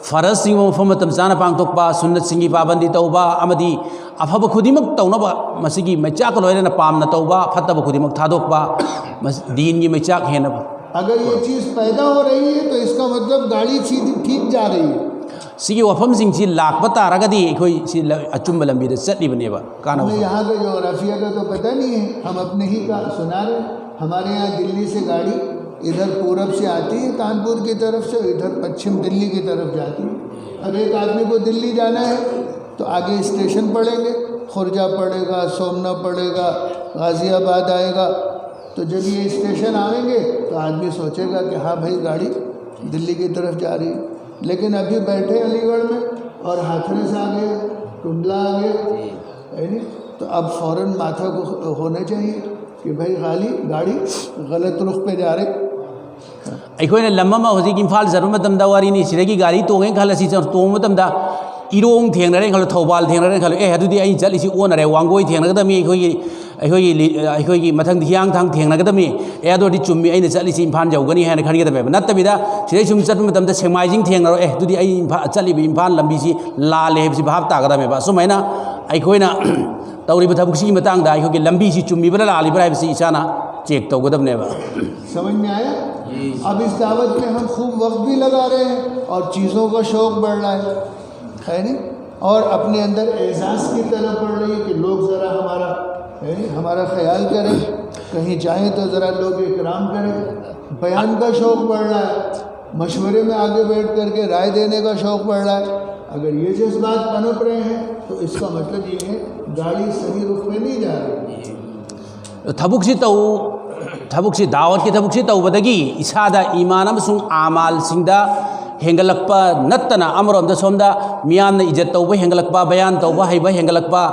ꯐꯔꯖꯁꯤꯡꯕꯨ ꯃꯐꯝ ꯃꯇꯝ ꯆꯥꯅ ꯄꯥꯡꯊꯣꯛꯄ, ꯁꯨꯟꯅꯠꯁꯤꯡꯒꯤ ꯄꯥꯕꯟꯗꯤ ꯇꯧꯕ ꯑꯃꯗꯤ ꯑꯐꯕ ꯈꯨꯗꯤꯡꯃꯛ ꯇꯧꯅꯕ ꯃꯁꯤꯒꯤ ꯃꯩꯆꯥꯛꯀ ꯂꯣꯏꯅꯅ ꯄꯥꯝꯅ ꯇꯧꯕ, ꯐꯠꯇꯕ ꯈꯨꯗꯤꯡꯃꯛ ꯊꯥꯗꯣꯛꯄ, ꯃꯁꯤ ꯗꯤꯟꯒꯤ ꯃꯩꯆꯥꯛ ꯍꯦꯟꯅ अगर ये चीज़ पैदा हो रही है तो इसका मतलब गाड़ी सीधी ठीक जा रही है। ꯁꯤꯒꯤ ꯋꯥꯐꯝꯁꯤꯡꯁꯤ ꯂꯥꯛꯄ ꯇꯥꯔꯒꯗꯤ ꯑꯩꯈꯣꯏ ꯁꯤ ꯂ- ꯑꯆꯨꯝꯕ ꯂꯝꯕꯤꯗ ꯆꯠꯂꯤꯕꯅꯦꯕ꯫ ꯀꯥꯟꯅꯕ हमें यहाँ का जोग्राफिया का तो पता नहीं है, हम अपने ही का सुना रहे हैं। हमारे यहाँ दिल्ली से गाड़ी इधर पूरब से आती है कानपुर की तरफ से, इधर पश्चिम दिल्ली की तरफ जाती है। अब एक आदमी को दिल्ली जाना है तो आगे स्टेशन पड़ेंगे, खुर्जा पड़ेगा, सोमना पड़ेगा, गाजियाबाद आएगा, तो जब ये स्टेशन आएंगे तो आदमी सोचेगा कि हाँ भाई, गाड़ी दिल्ली की तरफ जा रही है। लेकिन अभी बैठे अलीगढ़ में और हाथरस आ गया, टुंडला आ गया, है नहीं? तो अब फौरन माथा को होना चाहिए कि भाई, गाड़ी गाड़ी गलत रुख पे जा रही। ꯑꯩꯈꯣꯏꯅ ꯂꯝ ꯑꯃ ꯍꯧꯖꯤꯛ ꯏꯝꯐꯥꯜ ꯆꯠꯄ ꯃꯇꯝꯗ ꯋꯥꯔꯤꯅꯤ, ꯁꯤꯗꯒꯤ ꯒꯥꯔꯤ ꯇꯣꯡꯉꯦ ꯈꯜꯂꯁꯤ, ꯇꯣꯡꯕ ꯃꯇꯝꯗ ꯏꯔꯣꯡ ꯊꯦꯡꯅꯔꯦ ꯈꯜꯂꯣ, ꯊꯧꯕꯥꯜ ꯊꯦꯡꯅꯔꯦ ꯈꯜꯂꯣ, ꯑꯦ, ꯑꯗꯨꯗꯤ ꯑꯩ ꯆꯠꯂꯤꯁꯤ ꯑꯣꯟꯅꯔꯦ, ꯋꯥꯡꯒꯣꯏ ꯊꯦꯡꯅꯒꯗꯕꯅꯤ, ꯑꯩꯈꯣꯏꯒꯤ ꯑꯩꯈꯣꯏꯒꯤ ꯂꯤ- ꯑꯩꯈꯣꯏꯒꯤ ꯃꯊꯪꯗ ꯍꯤꯌꯥꯡꯊꯥꯡ ꯊꯦꯡꯅꯒꯗꯕꯅꯤ, ꯑꯦ, ꯑꯗꯨ ꯑꯣꯏꯔꯗꯤ ꯆꯨꯝꯃꯤ, ꯑꯩꯅ ꯆꯠꯂꯤꯁꯤ ꯏꯝꯐꯥꯜ ꯌꯧꯒꯅꯤ ꯍꯥꯏꯅ ꯈꯟꯒꯗꯕꯅꯦꯕ꯫ ꯅꯠꯇꯕꯤꯗ ꯁꯤꯗꯩ ꯁꯨꯝ ꯆꯠꯄ ꯃꯇꯝꯗ ꯁꯦꯛꯃꯥꯏꯖꯤꯡ ꯊꯦꯡꯅꯔꯣ, ꯑꯦ, ꯑꯗꯨꯗꯤ ꯑꯩ ꯏꯝꯐꯥꯜ ꯆꯠꯂꯤꯕ ꯏꯝꯐꯥꯜ ꯂꯝꯕꯤꯁꯤ ꯂꯥꯜꯂꯦ ꯍꯥꯏꯕꯁꯤ ꯚꯥꯞ ꯇꯥꯒꯗꯕꯅꯦꯕ꯫ ꯑꯁꯨꯃꯥꯏꯅ ꯑꯩꯈꯣꯏꯅ ꯇꯧꯔꯤꯕ ꯊꯕꯛꯁꯤꯒꯤ ꯃꯇꯥꯡꯗ ꯑꯩꯈꯣꯏꯒꯤ ꯂꯝꯕꯤꯁꯤ ꯆꯨꯝꯃꯤꯕ꯭ꯔꯥ ꯂꯥꯜꯂꯤꯕ꯭ꯔꯥ ꯍꯥꯏꯕꯁꯤ ꯏꯁꯥꯅ ꯆꯦꯛ ꯇꯧꯒꯗꯕꯅꯦꯕ꯫ समझ में आया? अब इस दावत में हम खूब वक्त भी लगा रहे हैं और चीज़ों का शौक बढ़ रहा है, है नहीं? और अपने अंदर एहसास की तलब बढ़ रही है कि लोग ज़रा हमारा, है नहीं, हमारा ख्याल करें, कहीं जाएं तो ज़रा लोग इकराम करें। बयान का शौक बढ़ रहा है, मशवरे में आगे बैठ करके राय देने का शौक बढ़ रहा है। अगर ये जज्बात पनप रहे हैं तो इसका मतलब ये है, गाड़ी सही रुख में नहीं जा रही। ꯊꯕꯛꯁꯤ ꯇꯧ ꯊꯕꯛꯁꯤ, ꯗꯥꯋꯠꯀꯤ ꯊꯕꯛꯁꯤ ꯇꯧꯕꯗꯒꯤ ꯏꯁꯥꯗ ꯏꯃꯥꯟ ꯑꯃꯁꯨꯡ ꯑꯃꯥꯜꯁꯤꯡꯗ ꯍꯦꯟꯒꯠꯂꯛꯄ ꯅꯠꯇꯅ, ꯑꯃꯔꯣꯝꯗ ꯁꯣꯝꯗ ꯃꯤꯌꯥꯝꯅ ꯏꯖꯠ ꯇꯧꯕ ꯍꯦꯟꯒꯠꯂꯛꯄ, ꯕꯌꯥꯟ ꯇꯧꯕ ꯍꯩꯕ ꯍꯦꯟꯒꯠꯂꯛꯄ,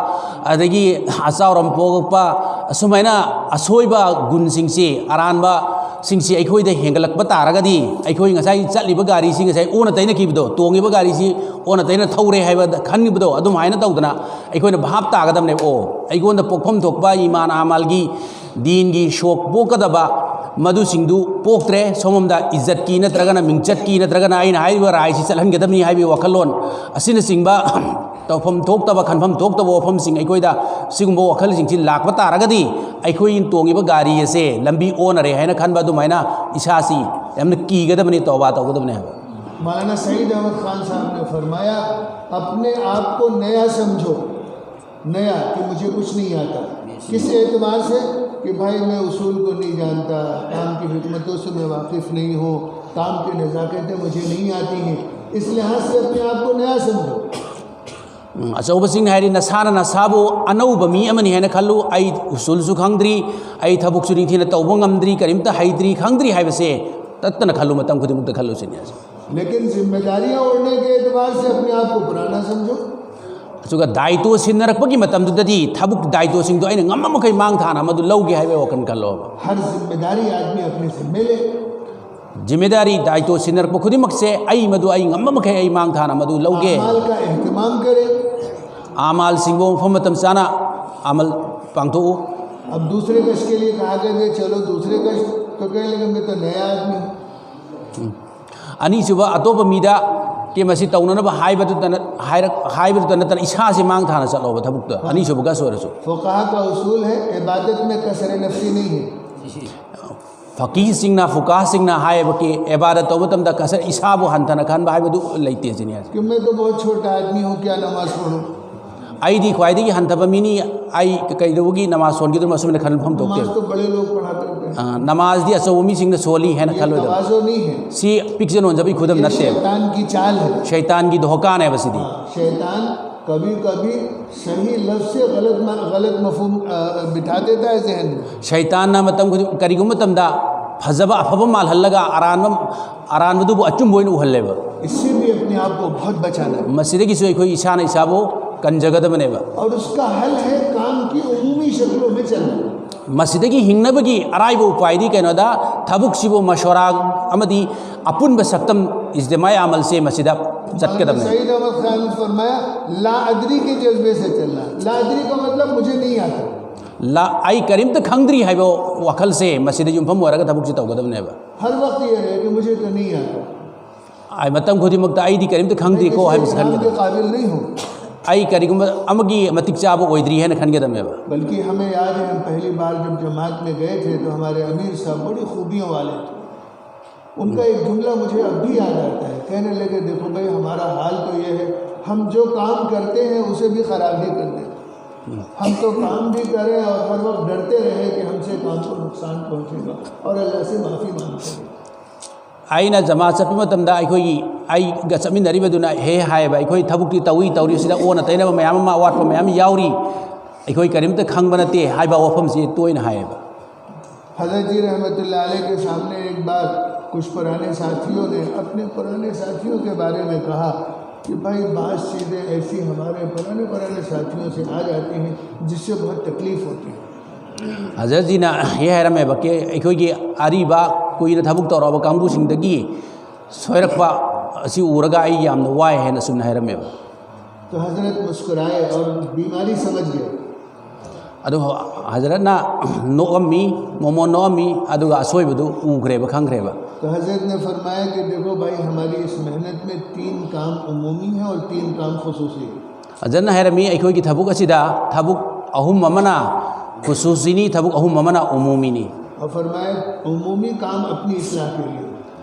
ꯑꯗꯒꯤ ꯑꯆꯥꯎꯔꯝ ꯄꯣꯛꯂꯛꯄ, ꯑꯁꯨꯃꯥꯏꯅ ꯑꯁꯣꯏꯕ ꯒꯨꯟꯁꯤꯡꯁꯤ, ꯑꯔꯥꯟꯕꯁꯤꯡꯁꯤ ꯑꯩꯈꯣꯏꯗ ꯍꯦꯟꯒꯠꯂꯛꯄ ꯇꯥꯔꯒꯗꯤ, ꯑꯩꯈꯣꯏ ꯉꯁꯥꯏ ꯆꯠꯂꯤꯕ ꯒꯥꯔꯤꯁꯤ ꯉꯁꯥꯏ ꯑꯣꯟꯅ ꯇꯩꯅꯈꯤꯕꯗꯣ, ꯇꯣꯡꯉꯤꯕ ꯒꯥꯔꯤꯁꯤ ꯑꯣꯟꯅ ꯇꯩꯅ ꯊꯧꯔꯦ ꯍꯥꯏꯕ ꯈꯟꯈꯤꯕꯗꯣ, ꯑꯗꯨꯃꯥꯏꯅ ꯇꯧꯗꯅ ꯑꯩꯈꯣꯏꯅ ꯚꯥꯞ ꯇꯥꯒꯗꯕꯅꯦꯕ꯫ ꯑꯣ, ꯑꯩꯉꯣꯟꯗ ꯄꯣꯛꯐꯝ ꯊꯣꯛꯄ ꯏꯃꯥꯟ ꯑꯃꯥꯜꯒꯤ, ꯗꯤꯟꯒꯤ ꯁꯣꯛ ꯄꯣꯛꯀꯗꯕ ꯃꯗꯨꯁꯤꯡꯗꯨ ꯄꯣꯛꯇ꯭ꯔꯦ, ꯁꯣꯝꯂꯣꯝꯗ ꯏꯖꯠꯀꯤ ꯅꯠꯇ꯭ꯔꯒꯅ ꯃꯤꯡꯆꯠꯀꯤ ꯅꯠꯇ꯭ꯔꯒꯅ ꯑꯩꯅ ꯍꯥꯏꯔꯤꯕ ꯔꯥꯏꯁꯤ ꯆꯠꯍꯟꯒꯗꯕꯅꯤ ꯍꯥꯏꯕꯒꯤ ꯋꯥꯈꯜꯂꯣꯟ ꯑꯁꯤꯅꯆꯤꯡꯕ ꯇꯧꯐꯝ ꯊꯣꯛꯇꯕ, ꯈꯟꯐꯝ ꯊꯣꯛꯇꯕ ꯋꯥꯐꯝꯁꯤꯡ, ꯑꯩꯈꯣꯏꯗ ꯁꯤꯒꯨꯝꯕ ꯋꯥꯈꯜꯁꯤꯡꯁꯤ ꯂꯥꯛꯄ ꯇꯥꯔꯒꯗꯤ, ꯑꯩꯈꯣꯏꯅ ꯇꯣꯡꯉꯤꯕ ꯒꯥꯔꯤ ꯑꯁꯦ ꯂꯝꯕꯤ ꯑꯣꯟꯅꯔꯦ ꯍꯥꯏꯅ ꯈꯟꯕ ꯑꯗꯨꯃꯥꯏꯅ ꯏꯁꯥꯁꯤ ꯌꯥꯝꯅ ꯀꯤꯒꯗꯕꯅꯤ, ꯇꯧꯕꯥ ꯇꯧꯒꯗꯕꯅꯤ ꯍꯥꯏꯕ꯫ मौलाना सईद अहमद खान साहब ने फरमाया, अपने आप को नया समझो, नया, कि मुझे कुछ नहीं आता। किस एतबार से? कि भाई, मैं उसूल को नहीं जानता, काम की हिकमतों से मैं वाकिफ़ नहीं हूँ, काम की नज़ाकतें मुझे नहीं आती हैं, इस लिहाज से अपने आप को नया समझो। ꯎꯝ, ꯑꯆꯧꯕꯁꯤꯡꯅ ꯍꯥꯏꯔꯤ, "ꯅꯁꯥꯅ ꯅꯁꯥꯕꯨ ꯑꯅꯧꯕ ꯃꯤ ꯑꯃꯅꯤ ꯍꯥꯏꯅ ꯈꯜꯂꯨ꯫ ꯑꯩ ꯎꯁꯨꯜꯁꯨ ꯈꯪꯗ꯭ꯔꯤ, ꯑꯩ ꯊꯕꯛꯁꯨ ꯅꯤꯡꯊꯤꯅ ꯇꯧꯕ ꯉꯝꯗ꯭ꯔꯤ, ꯀꯔꯤꯝꯇ ꯍꯩꯇ꯭ꯔꯤ, ꯈꯪꯗ꯭ꯔꯤ" ꯍꯥꯏꯕꯁꯦ ꯇꯠꯇꯅ ꯈꯜꯂꯨ, ꯃꯇꯝ ꯈꯨꯗꯤꯡꯃꯛꯇ ꯈꯜꯂꯨ ꯁꯤꯅꯤ ꯍꯥꯏꯁꯦ꯫ लेकिन जिम्मेदारियां ओढ़ने के एतबार से अपने आप को पुराना समझो। ꯑꯗꯨꯒ ꯗꯥꯏꯇꯣ ꯁꯤꯟꯅꯔꯛꯄꯒꯤ ꯃꯇꯝꯗꯨꯗꯗꯤ ꯊꯕꯛ ꯗꯥꯏꯇꯣꯁꯤꯡꯗꯣ ꯑꯩꯅ ꯉꯝꯕ ꯃꯈꯩ ꯃꯥꯡ ꯊꯥꯅ ꯃꯗꯨ ꯂꯧꯒꯦ ꯍꯥꯏꯕꯒꯤ ꯋꯥꯈꯜ ꯈꯜꯂꯣꯕ꯫ हर जिम्मेदारी आदमी अपने जिम्मे ले। ꯖꯤꯝꯃꯦꯗꯥꯔꯤ, ꯗꯥꯏꯇꯣ ꯁꯤꯟꯅꯔꯛꯄ ꯈꯨꯗꯤꯡꯃꯛꯁꯦ ꯑꯩ ꯃꯗꯨ ꯑꯩ ꯉꯝꯕ ꯃꯈꯩ ꯑꯩ ꯃꯥꯡ ꯊꯥꯅ ꯃꯗꯨ ꯂꯧꯒꯦ꯫ अमाल का एहतमाम करे। ꯑꯃꯥꯜꯁꯤꯡꯕꯨ ꯃꯐꯝ ꯃꯇꯝ ꯆꯥꯅ ꯑꯃꯜ ꯄꯥꯡꯊꯣꯛꯎ꯫ अब दूसरे कष्ट के लिए कहा गया कि चलो दूसरे कष्ट, तो कह लेंगे, "मैं तो नया आदमी हूँ।" ꯑꯅꯤꯁꯨꯕ, ꯑꯇꯣꯞꯄ ꯃꯤꯗ ꯀꯦ ꯃꯁꯤ ꯇꯧꯅꯅꯕ ꯍꯥꯏꯕꯗꯨꯗ ꯅꯠ-, ꯍꯥꯏꯔꯛ-, ꯍꯥꯏꯕꯗꯨꯗ ꯅꯠꯇꯅ ꯏꯁꯥꯁꯦ ꯃꯥꯡ ꯊꯥꯅ ꯆꯠꯂꯣꯕ ꯊꯕꯛꯇꯣ, ꯑꯅꯤꯁꯨꯕ ꯒꯁ ꯑꯣꯏꯔꯁꯨ꯫ फुकाहा का उसूल है, इबादत में कसर नफसी नहीं है। ꯐꯀꯤꯁꯤꯡꯅ, ꯐꯨꯀꯥꯁꯤꯡꯅ ꯍꯥꯏꯌꯦꯕ ꯀꯤ ꯑꯦꯕꯥꯗꯠ ꯇꯧꯕ ꯃꯇꯝꯗ ꯀꯁꯔ, ꯏꯁꯥꯕꯨ ꯍꯟꯊꯅ ꯈꯟꯕ ꯍꯥꯏꯕꯗꯨ ꯂꯩꯇꯦ ꯁꯤꯅꯤ ꯍꯥꯏꯁꯦ꯫ कि मैं तो बहुत छोटा आदमी हूँ, क्या नमाज पढ़ूँ? ꯑꯩꯗꯤ ꯈ꯭ꯋꯥꯏꯗꯒꯤ ꯍꯟꯊꯕ ꯃꯤꯅꯤ, ꯑꯩ ꯀꯩꯗꯧꯕꯒꯤ ꯅꯃꯥꯖ ꯁꯣꯟꯈꯤꯗꯣꯏꯅꯣ, ꯑꯁꯨꯃꯥꯏꯅ ꯈꯟꯕ ꯐꯝ ꯊꯣꯛꯇꯦ꯫ नमाज तो बड़े लोग पढ़ा करते हैं। ꯑ, ꯅꯃꯥꯖꯗꯤ ꯑꯆꯧꯕ ꯃꯤꯁꯤꯡꯅ ꯁꯣꯜꯂꯤ ꯍꯥꯏꯅ ये ꯈꯜꯂꯣꯏꯗꯕ꯫ तवाज़ो नहीं है। ꯁꯤ ꯄꯤꯛꯆ ꯅꯣꯟꯖꯕꯒꯤ ꯈꯨꯗꯝ ये ꯅꯠꯇꯦꯕ꯫ शैतान की चाल है। ꯁꯩꯇꯥꯟꯒꯤ ꯙꯣꯀꯥꯅꯦꯕ ꯁꯤꯗꯤ꯫ शैतान कभी कभी सही लफ्ज से गलत मा-, गलत मफहूम, अ, बिठा देता है जहन में। ꯁꯩꯇꯥꯟꯅ ꯃꯇꯝ ꯈꯨꯗꯤꯡ, ꯀꯔꯤꯒꯨꯝꯕ ꯃꯇꯝꯗ ꯐꯖꯕ ꯑꯐꯕ ꯃꯥꯜꯍꯜꯂꯒ ꯑꯔꯥꯟꯕ, ꯑꯔꯥꯟꯕꯗꯨꯕꯨ ꯑꯆꯨꯝꯕ ꯑꯣꯏꯅ ꯎꯍꯜꯂꯦꯕ꯫ इससे भी अपने आप को बहुत बचाना है। ꯃꯁꯤꯗꯒꯤꯁꯨ ꯑꯩꯈꯣꯏ ꯏꯁꯥꯅ ꯏꯁꯥꯕꯨ ꯀꯟꯖꯒꯗꯕꯅꯦꯕ꯫ और उसका हल है काम की उमूमी शक्लों में चलना। ꯃꯁꯤꯗꯒꯤ ꯍꯤꯡꯅꯕꯒꯤ ꯑꯔꯥꯏꯕ ꯎꯄꯥꯏꯗꯤ ꯀꯩꯅꯣꯗ, ꯊꯕꯛꯁꯤꯕꯨ ꯃꯁꯣꯔꯥ ꯑꯃꯗꯤ ꯑꯄꯨꯟꯕ ꯁꯛꯇꯝ, ꯏꯖꯇꯤꯃꯥꯏ ꯑꯃꯜꯁꯦ ꯃꯁꯤꯗ ꯆꯠꯀꯗꯕꯅꯦ꯫ सईद अहमद खान ने फरमाया, लाअदरी के जज्बे से चलना। लाअदरी का मतलब मुझे नहीं आता। ꯂꯥ-, ꯑꯩ ꯀꯔꯤꯝꯇ ꯈꯪꯗ꯭ꯔꯤ ꯍꯥꯏꯕ ꯋꯥꯈꯜꯁꯦ ꯃꯁꯤꯗ ꯌꯨꯝꯐꯝ ꯑꯣꯏꯔꯒ ꯊꯕꯛꯁꯦ ꯇꯧꯒꯗꯕꯅꯦꯕ꯫ हर वक्त ये रहे कि मुझे तो नहीं आता। ꯑꯩ ꯃꯇꯝ ꯈꯨꯗꯤꯡꯃꯛꯇ ꯑꯩꯗꯤ ꯀꯔꯤꯝꯇ ꯈꯪꯗꯦꯀꯣ किसी ꯍꯥꯏꯕꯁꯤ काम के ꯈꯟꯒꯗꯕꯅꯦ꯫ काबिल नहीं हूँ। ꯑꯩ ꯀꯔꯤꯒꯨꯝꯕ ꯑꯃꯒꯤ ꯃꯇꯤꯛ ꯆꯥꯕ ꯑꯣꯏꯗ꯭ꯔꯤ ꯍꯥꯏꯅ ꯈꯟꯒꯗꯕꯅꯦꯕ꯫ बल्कि हमें याद है, हम पहली बार जब जमात में गए थे तो हमारे अमीर साहब बड़ी खूबियों वाले थे। उनका एक जुमला मुझे अब भी याद आता है, कहने लगे, "देखो भाई, हमारा हाल तो ये है, हम जो काम करते हैं उसे भी खराब ही कर देते हैं। हम तो काम भी करें और हर वक्त डरते रहे कि हमसे काम को नुकसान पहुंचेगा और अल्लाह से माफ़ी मांगते हैं।" ꯑꯩꯅ ꯖꯃꯥ ꯆꯠꯄ ꯃꯇꯝꯗ ꯑꯩꯈꯣꯏꯒꯤ, ꯑꯩꯒ ꯆꯠꯃꯤꯟꯅꯔꯤꯕꯗꯨꯅ ꯍꯦ ꯍꯥꯏꯌꯦꯕ, "ꯑꯩꯈꯣꯏ ꯊꯕꯛꯇꯤ ꯇꯧꯏ, ꯇꯧꯔꯤ, ꯁꯤꯗ ꯑꯣꯟꯅ ꯇꯩꯅꯕ ꯃꯌꯥꯝ ꯑꯃ, ꯑꯋꯥꯠꯄ ꯃꯌꯥꯝ ꯌꯥꯎꯔꯤ, ꯑꯩꯈꯣꯏ ꯀꯔꯤꯝꯇ ꯈꯪꯕ ꯅꯠꯇꯦ" ꯍꯥꯏꯕ ꯋꯥꯐꯝꯁꯤ ꯇꯣꯏꯅ ꯍꯥꯏꯌꯦꯕ꯫ हजरत जी रहमतुल्लाह अलैह के सामने एक बार कुछ पुराने साथियों ने अपने पुराने साथियों के बारे में कहा कि भाई, बास चीज़ें ऐसी हमारे पुराने पुराने साथियों से आ जाती हैं, जिससे बहुत तकलीफ होती है। ꯍꯖꯔꯠꯖꯤꯅ ꯍꯦ ꯍꯥꯏꯔꯝꯃꯦꯕ, "ꯀꯦ-, ꯑꯩꯈꯣꯏꯒꯤ ꯑꯔꯤꯕ ꯀꯨꯏꯅ ꯊꯕꯛ ꯇꯧꯔꯛꯑꯕ ꯀꯥꯡꯕꯨꯁꯤꯡꯗꯒꯤ ꯁꯣꯏꯔꯛꯄ ꯑꯁꯤ ꯎꯔꯒ ꯑꯩ ꯌꯥꯝꯅ ꯋꯥꯏ" ꯍꯥꯏꯅ ꯑꯁꯨꯝꯅ ꯍꯥꯏꯔꯝꯃꯦꯕ꯫ तो हजरत मुस्कुराए और बीमारी समझ गए। ꯑꯗꯨ ꯍꯖꯔꯠꯅ ꯅꯣꯛꯑꯝꯃꯤ, ꯃꯣꯃꯣꯟ ꯅꯣꯛꯑꯝꯃꯤ, ꯑꯗꯨꯒ ꯑꯁꯣꯏꯕꯗꯨ ꯎꯈ꯭ꯔꯦꯕ, ꯈꯪꯈ꯭ꯔꯦꯕ꯫ तो हजरत ने फरमाया कि देखो भाई, हमारी इस मेहनत में तीन काम उमूमी है और तीन काम खसूसी है। ꯍꯖꯔꯠꯅ ꯍꯥꯏꯔꯝꯃꯤ, "ꯑꯩꯈꯣꯏꯒꯤ ꯊꯕꯛ ꯑꯁꯤꯗ ꯊꯕꯛ ꯑꯍꯨꯝ ꯑꯃꯅ ꯈꯨꯁꯨꯁꯤꯅꯤ, ꯊꯕꯛ ꯑꯍꯨꯝ ꯑꯃꯅ ꯎꯃꯨꯃꯤꯅꯤ"꯫ और फरमाया, उमूमी काम अपनी इस्लाह के लिए।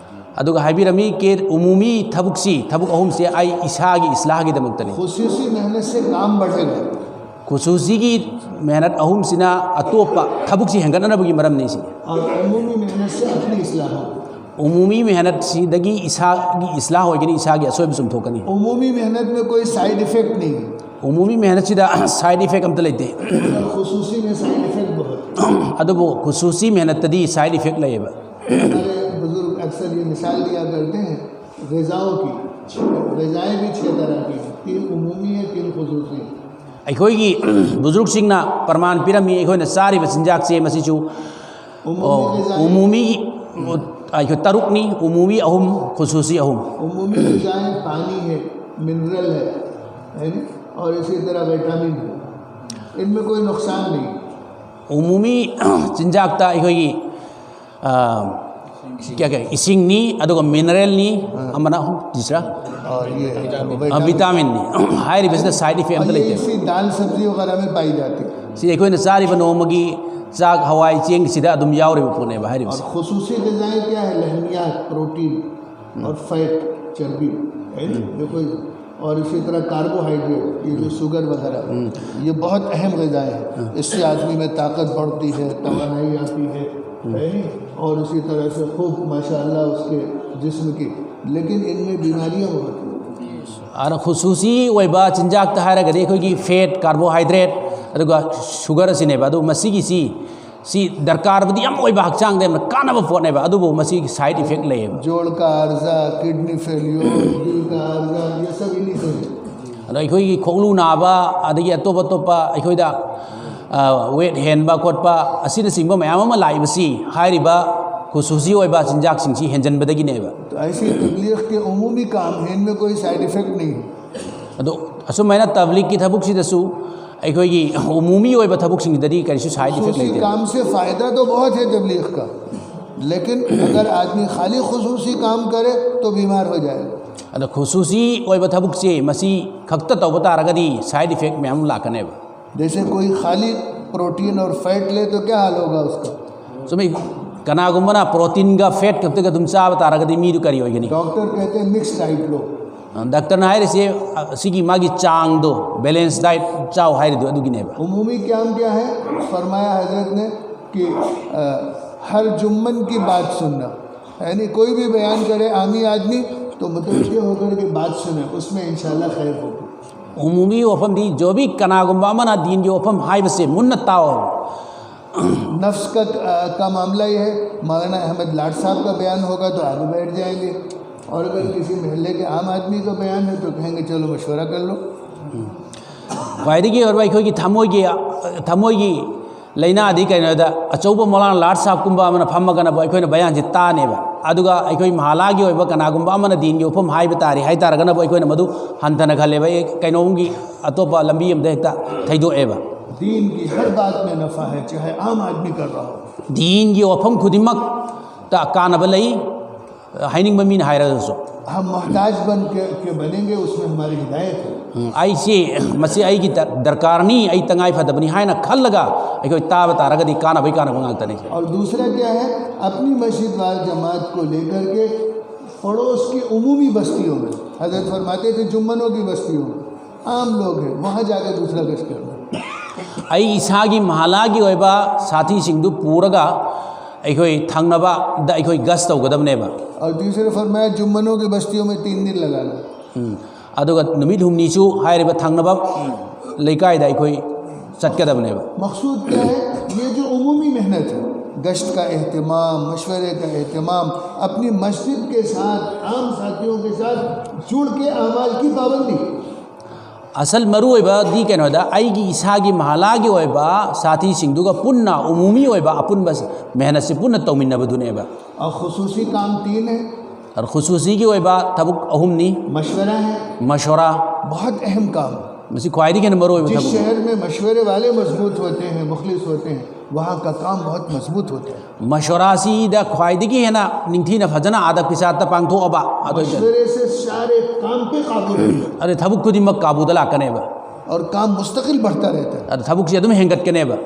ꯑꯗꯨꯒ ꯍꯥꯏꯕꯤꯔꯝꯃꯤ, "ꯀꯦ ꯎꯃꯨꯃꯤ ꯊꯕꯛꯁꯤ, ꯊꯕꯛ ꯑꯍꯨꯝꯁꯤ ꯑꯩ ꯏꯁꯥꯒꯤ ꯏꯁꯂꯥꯍꯒꯤꯗꯃꯛꯇꯅꯤ"꯫ खसूसी मेहनत से काम बढ़ेगा। ꯈꯨꯁꯨꯁꯤꯒꯤ ꯃꯦꯍꯅꯠ ꯑꯍꯨꯝꯁꯤꯅ ꯑꯇꯣꯞꯄ ꯊꯕꯛꯁꯤ ꯍꯦꯟꯒꯠꯅꯅꯕꯒꯤ ꯃꯔꯝꯅꯤ ꯁꯤ꯫ और उमूमी मेहनत से अपनी इस्लाह होगी। ꯎꯃꯨꯃꯤ ꯃꯦꯍꯅꯠꯁꯤꯗꯒꯤ ꯏꯁꯥꯒꯤ ꯏꯁꯂꯥꯍ ꯑꯣꯏꯒꯅꯤ, ꯏꯁꯥꯒꯤ ꯑꯁꯣꯏꯕ ꯆꯨꯝꯊꯣꯛꯀꯅꯤ꯫ उमूमी मेहनत में कोई साइड इफेक्ट नहीं है, ꯎꯃꯨꯃꯤ ꯃꯦꯍꯅꯠꯁꯤꯗ ꯁꯥꯏꯠ ꯏꯐꯦꯛ ꯑꯝꯇ ꯂꯩꯇꯦ꯫ मगर खसूसी में साइड इफेक्ट बहुत है। ꯑꯗꯨꯕꯨ ꯈꯨꯁꯨꯁꯤ ꯃꯦꯍꯅꯠꯇꯗꯤ ꯁꯥꯏꯠ ꯏꯐꯦꯛ ꯂꯩꯌꯦꯕ꯫ हमारे बुजुर्ग अक्सर ये मिसाल दिया करते हैं गज़ाओं की। गज़ाएँ भी छः तरह की हैं, तीन उमूमी है, तीन खसूसी है। ꯑꯩꯈꯣꯏꯒꯤ ꯕꯨꯖꯨꯔꯨꯛꯁꯤꯡꯅ ꯄ꯭ꯔꯃꯥꯟ ꯄꯤꯔꯝꯃꯤ, ꯑꯩꯈꯣꯏꯅ ꯆꯥꯔꯤꯕ ꯆꯤꯟꯖꯥꯛꯁꯦ ꯃꯁꯤꯁꯨ उमूमी गज़ाएँ, ꯎꯃꯨꯃꯤ ꯑꯩꯈꯣꯏ ꯇꯔꯨꯛꯅꯤ, ꯎꯃꯨꯃꯤ ꯑꯍꯨꯝ, ꯈꯨꯁꯨꯁꯤ ꯑꯍꯨꯝ꯫ उमूमी गज़ाएँ पानी है, मिनरल है, है ना, और इसी तरह विटामिन है, इनमें कोई नुकसान नहीं। ꯎꯃꯨꯃꯤ ꯆꯤꯟꯖꯥꯛꯇ ꯑꯩꯈꯣꯏꯒꯤ ꯑ, ꯀꯌꯥ ꯀꯌꯥ ꯏꯁꯤꯡꯅꯤ, ꯑꯗꯨꯒ ꯃꯤꯅꯔꯦꯜꯅꯤ, ꯑꯃꯅ ꯑꯍꯨꯝ ꯇꯤꯁ꯭ꯔꯥ? और ये ꯑ, ꯚꯤꯇꯥꯃꯤꯟꯅꯤ꯫ ꯍꯥꯏꯔꯤꯕꯁꯤꯗ ꯁꯥꯏꯠ ꯏꯐꯦꯛ ꯑꯝꯇ और ये ꯂꯩꯇꯦ꯫ इसी दाल सब्जी वगैरह में पाई जाती है। ꯁꯤ ꯑꯩꯈꯣꯏꯅ ꯆꯥꯔꯤꯕ ꯅꯣꯡꯃꯒꯤ ꯆꯥꯛ, ꯍꯋꯥꯏ, ꯆꯦꯡꯁꯤꯗ ꯑꯗꯨꯝ ꯌꯥꯎꯔꯤꯕ ꯄꯣꯠꯅꯦꯕ और ꯍꯥꯏꯔꯤꯕꯁꯦ꯫ खसूसी गज़ाएँ क्या है? लहमियात, प्रोटीन और फैट, चर्बी, है ना? देखो, और इसी तरह कार्बोहाइड्रेट, ये जो शुगर वगैरह, ये बहुत अहम गज़ाएँ हैं। इससे आदमी में ताकत बढ़ती है, तवानाई आती है। है नहीं? और उसी तरह से खूब माशाअल्लाह उसके जिस्म की, लेकिन इनमें बीमारियां बहुत हैं। ꯑꯗꯨꯅ ꯈꯨꯁꯨꯁꯤ ꯑꯣꯏꯕ ꯆꯤꯟꯖꯥꯛꯇ ꯍꯥꯏꯔꯒꯗꯤ ꯑꯩꯈꯣꯏꯒꯤ ꯐꯦꯠ, ꯀꯥꯔꯕꯣꯍꯥꯏꯗ꯭ꯔꯦꯠ, ꯑꯗꯨꯒ ꯁꯨꯒꯔ ꯑꯁꯤꯅꯦꯕ꯫ ꯑꯗꯨ ꯃꯁꯤꯒꯤꯁꯤ, ꯁꯤ ꯗꯔꯀꯥꯔꯕꯨꯗꯤ ꯌꯥꯝ ꯑꯣꯏꯕ, ꯍꯛꯆꯥꯡꯗ ꯌꯥꯝꯅ ꯀꯥꯟꯅꯕ ꯄꯣꯠꯅꯦꯕ, ꯑꯗꯨꯕꯨ ꯃꯁꯤꯒꯤ ꯁꯥꯏꯠ ꯏꯐꯦꯛ ꯂꯩꯌꯦꯕ꯫ जोड़ का आर्जा, किडनी फेलियर, दिल का आर्जा, ये सब इन्हीं से है। ꯑꯗꯣ ꯑꯩꯈꯣꯏꯒꯤ ꯈꯣꯛꯂꯨ ꯅꯥꯕ, ꯑꯗꯒꯤ ꯑꯇꯣꯞ ꯑꯇꯣꯞꯄ ꯑꯩꯈꯣꯏꯗ ꯋꯦꯠ ꯍꯦꯟꯕ ꯈꯣꯠꯄ ꯑꯁꯤꯅꯆꯤꯡꯕ ꯃꯌꯥꯝ ꯑꯃ ꯂꯥꯛꯏꯕꯁꯤ ꯍꯥꯏꯔꯤꯕ ꯈꯨꯁꯨꯁꯤ ꯑꯣꯏꯕ ꯆꯤꯟꯖꯥꯛꯁꯤꯡꯁꯤ ꯍꯦꯟꯖꯟꯕꯗꯒꯤꯅꯦꯕ꯫ तो ऐसे तबलीग के उमूमी काम है, इनमें कोई साइड इफेक्ट नहीं है। ꯑꯗꯣ ꯑꯁꯨꯃꯥꯏꯅ ꯇꯕ꯭ꯂꯤꯛꯀꯤ ꯊꯕꯛꯁꯤꯗꯁꯨ, ꯑꯩꯈꯣꯏꯒꯤ ꯎꯃꯨꯃꯤ ꯑꯣꯏꯕ ꯊꯕꯛꯁꯤꯡꯁꯤꯗꯗꯤ ꯀꯔꯤꯁꯨ ꯁꯥꯏꯠ ꯏꯐꯦꯛ खसूसी ꯂꯩꯇꯦ꯫ काम से फायदा तो बहुत है तबलीग का, लेकिन अगर आदमी खाली खसूसी काम करे तो बीमार हो जाएगा। ꯑꯗꯣ ꯈꯨꯁꯨꯁꯤ ꯑꯣꯏꯕ ꯊꯕꯛꯁꯦ ꯃꯁꯤ ꯈꯛꯇ ꯇꯧꯕ ꯇꯥꯔꯒꯗꯤ ꯁꯥꯏꯠ ꯏꯐꯦꯛ ꯃꯌꯥꯝ ꯑꯃ ꯂꯥꯛꯀꯅꯦꯕ꯫ जैसे कोई खाली प्रोटीन और फैट ले तो क्या हाल होगा उसका? ꯆꯨꯝꯃꯤ꯫ ꯀꯅꯥꯒꯨꯝꯕꯅ ꯄ꯭ꯔꯣꯇꯤꯟꯒ ꯐꯦꯠ ꯈꯛꯇꯒ ꯑꯗꯨꯝ ꯆꯥꯕ ꯇꯥꯔꯒꯗꯤ ꯃꯤꯗꯨ ꯀꯔꯤ ꯑꯣꯏꯒꯅꯤ? डॉक्टर कहते हैं मिक्स डाइट लो। ꯗꯥꯛꯇꯔꯅ ꯍꯥꯏꯔꯤꯁꯦ, ꯑ, ꯁꯤꯒꯤ ꯃꯥꯒꯤ ꯆꯥꯡꯗꯣ, ꯕꯦꯂꯦꯟꯁ ꯗꯥꯏꯠ ꯆꯥꯎ ꯍꯥꯏꯔꯤꯗꯣ ꯑꯗꯨꯒꯤꯅꯦꯕ꯫ उमूमी काम क्या है? फरमाया हजरत ने कि अ, हर जुम्मन की बात सुनना, यानी कोई भी बयान करे आमी आदमी तो मुतवज्जे होकर के बात सुने, उसमें इंशाल्लाह खैर होगी। ꯎꯃꯨꯃꯤ ꯋꯥꯐꯝꯗꯤ, ꯖꯣꯕꯤ ꯀꯅꯥꯒꯨꯝꯕ ꯑꯃꯅ ꯗꯤꯟꯒꯤ ꯋꯥꯐꯝ ꯍꯥꯏꯕꯁꯦ ꯃꯨꯟꯅ ꯇꯥꯎ꯫ नफ्स का, अ, का मामला ये है, मौलाना अहमद लाट साहब का बयान होगा तो आगे बैठ जाएंगे, और अगर किसी मोहल्ले के आम आदमी का बयान है तो कहेंगे चलो मशवरा कर लो। ꯈ꯭ꯋꯥꯏꯗꯒꯤ ꯑꯣꯏꯕ ꯑꯩꯈꯣꯏꯒꯤ ꯊꯃꯣꯏꯒꯤ, ꯊꯃꯣꯏꯒꯤ ꯂꯥꯏꯅꯥꯗꯤ ꯀꯩꯅꯣꯗ, ꯑꯆꯧꯕ ꯃꯧꯂꯥꯅꯥ ꯂꯥꯠ ꯁꯥꯍꯕꯀꯨꯝꯕ ꯑꯃꯅ ꯐꯝꯃꯒꯅꯕꯨ ꯑꯩꯈꯣꯏꯅ ꯕꯌꯥꯟꯁꯤ ꯇꯥꯅꯦꯕ꯫ ꯑꯗꯨꯒ ꯑꯩꯈꯣꯏ ꯃꯍꯥꯂꯥꯒꯤ ꯑꯣꯏꯕ ꯀꯅꯥꯒꯨꯝꯕ ꯑꯃꯅ ꯗꯤꯟꯒꯤ ꯋꯥꯐꯝ ꯍꯥꯏꯕ ꯇꯥꯔꯦ ꯍꯥꯏꯇꯥꯔꯒꯅꯕꯨ ꯑꯩꯈꯣꯏꯅ ꯃꯗꯨ ꯍꯟꯊꯅ ꯈꯜꯂꯦꯕ, ꯑꯦ, ꯀꯩꯅꯣꯝꯒꯤ ꯑꯇꯣꯞꯄ ꯂꯝꯕꯤ ꯑꯃꯗ ꯍꯦꯛꯇ ꯊꯩꯗꯣꯛꯑꯦꯕ꯫ दीन की हर बात में नफा है, चाहे आम आदमी कर रहा हो। ꯗꯤꯟꯒꯤ ꯋꯥꯐꯝ ꯈꯨꯗꯤꯡꯃꯛꯇ ꯀꯥꯟꯅꯕ ꯂꯩ, ꯍꯥꯏꯅꯤꯡꯕ ꯃꯤꯅ ꯍꯥꯏꯔꯒꯁꯨ꯫ हम मोहताज बन के, के बनेंगे, उसमें हमारी हिदायत है। ꯎꯝ, ꯑꯩꯁꯤ, ꯃꯁꯤ ꯑꯩꯒꯤ ꯗ-, ꯗꯔꯀꯥꯔꯅꯤ, ꯑꯩ ꯇꯉꯥꯏ ꯐꯗꯕꯅꯤ ꯍꯥꯏꯅ ꯈꯜꯂꯒ ꯑꯩꯈꯣꯏ ꯇꯥꯕ ꯇꯥꯔꯒꯗꯤ ꯀꯥꯟꯅꯕꯒꯤ ꯀꯥꯟꯅꯕ ꯉꯥꯛꯇꯅꯤ꯫ और दूसरा क्या है, अपनी मस्जिद व जमात को लेकर के पड़ोस की उमूमी बस्तियों में, हजरत फरमाते थे जुम्मनों की बस्तियों में आम लोग हैं, वहाँ जाकर दूसरा गश्त करना। ꯑꯩ ꯏꯁꯥꯒꯤ ꯃꯍꯥꯂꯥꯒꯤ ꯑꯣꯏꯕ ꯁꯥꯊꯤꯁꯤꯡꯗꯨ ꯄꯨꯔꯒ ꯑꯩꯈꯣꯏ ꯊꯪꯅꯕꯗ ꯑꯩꯈꯣꯏ ꯒꯁ ꯇꯧꯒꯗꯕꯅꯦꯕ꯫ और तीसरे फरमाया, जुम्मनों की बस्तियों में तीन दिन लगाना। ꯎꯝ꯫ ꯑꯗꯨꯒ ꯅꯨꯃꯤꯠ ꯍꯨꯝꯅꯤꯁꯨ ꯍꯥꯏꯔꯤꯕ ꯊꯪꯅꯕ ꯂꯩꯀꯥꯏꯗ ꯑꯩꯈꯣꯏ ꯆꯠꯀꯗꯕꯅꯦꯕ꯫ मकसूद क्या है? ये जो उमूमी मेहनत है, गश्त का एहतमाम, मशवरे का एहतमाम, अपनी मस्जिद के साथ, आम साथियों के साथ जुड़ के अमाल की पाबंदी। ꯑꯁꯜ ꯃꯔꯨꯑꯣꯏꯕꯗꯤ ꯀꯩꯅꯣꯗ, ꯑꯩꯒꯤ ꯏꯁꯥꯒꯤ ꯃꯍꯥꯂꯥꯒꯤ ꯑꯣꯏꯕ ꯁꯥꯊꯤꯁꯤꯡꯗꯨꯒ ꯄꯨꯟꯅ ꯎꯃꯨꯃꯤ ꯑꯣꯏꯕ ꯑꯄꯨꯟꯕ ꯃꯦꯍꯅꯠꯁꯤ ꯄꯨꯟꯅ ꯇꯧꯃꯤꯟꯅꯕꯗꯨꯅꯦꯕ꯫ और खसूसी काम तीन है। ꯑꯗꯣ ꯈꯨꯁꯨꯁꯤꯒꯤ ꯑꯣꯏꯕ ꯊꯕꯛ ꯑꯍꯨꯝꯅꯤ꯫ मशवरा है, ꯃꯁꯣꯔꯥ, बहुत अहम काम। ꯃꯁꯤ ꯈ꯭ꯋꯥꯏꯗꯒꯤ ꯍꯦꯟꯅ ꯃꯔꯨꯑꯣꯏꯕ जिस ꯊꯕꯛ꯫ शहर में मशवरे वाले मजबूत होते हैं, मुखलिस होते हैं, वहाँ का काम बहुत मजबूत होता है। ꯃꯁꯣꯔꯥꯁꯤꯗ ꯈ꯭ꯋꯥꯏꯗꯒꯤ ꯍꯦꯟꯅ ꯅꯤꯡꯊꯤꯅ ꯐꯖꯅ ꯑꯗꯕ ꯀꯤ ꯁꯥꯊꯇ ꯄꯥꯡꯊꯣꯛꯑꯕ ꯑꯗꯨ ꯑꯣꯏꯇꯥꯔꯗꯤ मशवरे से सारे काम पे काबू रहता है। ꯑꯗꯨ ꯊꯕꯛ ꯈꯨꯗꯤꯡꯃꯛ ꯀꯥꯕꯨꯗ ꯂꯥꯛꯀꯅꯦꯕ꯫ और काम मुस्तकिल बढ़ता रहता है। ꯑꯗꯨ ꯊꯕꯛꯁꯤ ꯑꯗꯨꯝ ꯍꯦꯟꯒꯠꯀꯅꯦꯕ꯫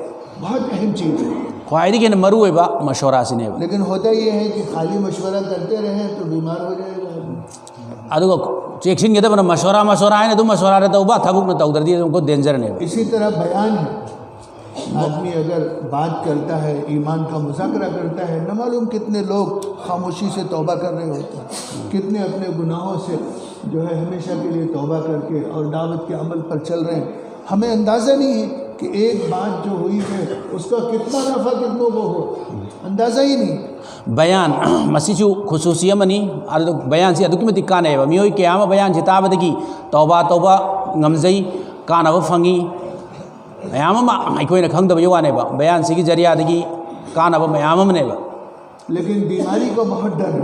बहुत अहम चीज़ है। ꯈ꯭ꯋꯥꯏꯗꯒꯤ ꯍꯦꯟꯅ ꯃꯔꯨꯑꯣꯏꯕ ꯃꯁꯣꯔꯥꯁꯤꯅꯦꯕ꯫ लेकिन होता यह है कि खाली मशवरा करते रहें तो बीमार हो जाएगा आदमी। ꯑꯗꯨꯒ ꯆꯦꯛꯁꯤꯟꯒꯗꯕꯅ ꯃꯁꯣꯔꯥ ꯃꯁꯣꯔꯥ ꯍꯥꯏꯅ ꯑꯗꯨꯝ ꯃꯁꯣꯔꯥꯗ ꯇꯧꯕ, ꯊꯕꯛꯅ ꯇꯧꯗ꯭ꯔꯗꯤ ꯑꯗꯨꯝ ꯗꯦꯟꯖꯔꯅꯦꯕ꯫ इसी तरह बयान है। आदमी अगर बात करता है, ईमान का मुजाकरा करता है, न मालूम कितने लोग खामोशी से तौबा कर रहे होते हैं, कितने अपने गुनाहों से जो है हमेशा के लिए तौबा करके और दावत के अमल पर चल रहे हैं। हमें अंदाज़ा नहीं है कि एक बात जो हुई है उसका कितना नफ़ा कितनों को हो, अंदाज़ा ही नहीं। ꯕꯌꯥꯟ, ꯃꯁꯤꯁꯨ ꯈꯨꯁꯨꯁꯤ ꯑꯃꯅꯤ꯫ ꯑꯗꯨ ꯕꯌꯥꯟꯁꯤ ꯑꯗꯨꯛꯀꯤ ꯃꯇꯤꯛ ꯀꯥꯟꯅꯩꯑꯕ꯫ ꯃꯤꯑꯣꯏ ꯀꯌꯥ ꯑꯃ ꯕꯌꯥꯟꯁꯤ ꯇꯥꯕꯗꯒꯤ ꯇꯧꯕꯥ ꯇꯧꯕ ꯉꯝꯖꯩ, ꯀꯥꯟꯅꯕ ꯐꯪꯉꯤ꯫ ꯃꯌꯥꯝ ꯑꯃ ꯑꯩꯈꯣꯏꯅ ꯈꯪꯗꯕꯒꯤ ꯋꯥꯅꯦꯕ, ꯕꯌꯥꯟꯁꯤꯒꯤ ꯖꯔꯤꯌꯥꯗꯒꯤ ꯀꯥꯟꯅꯕ ꯃꯌꯥꯝ ꯑꯃꯅꯦꯕ꯫ लेकिन बीमारी का बहुत डर है।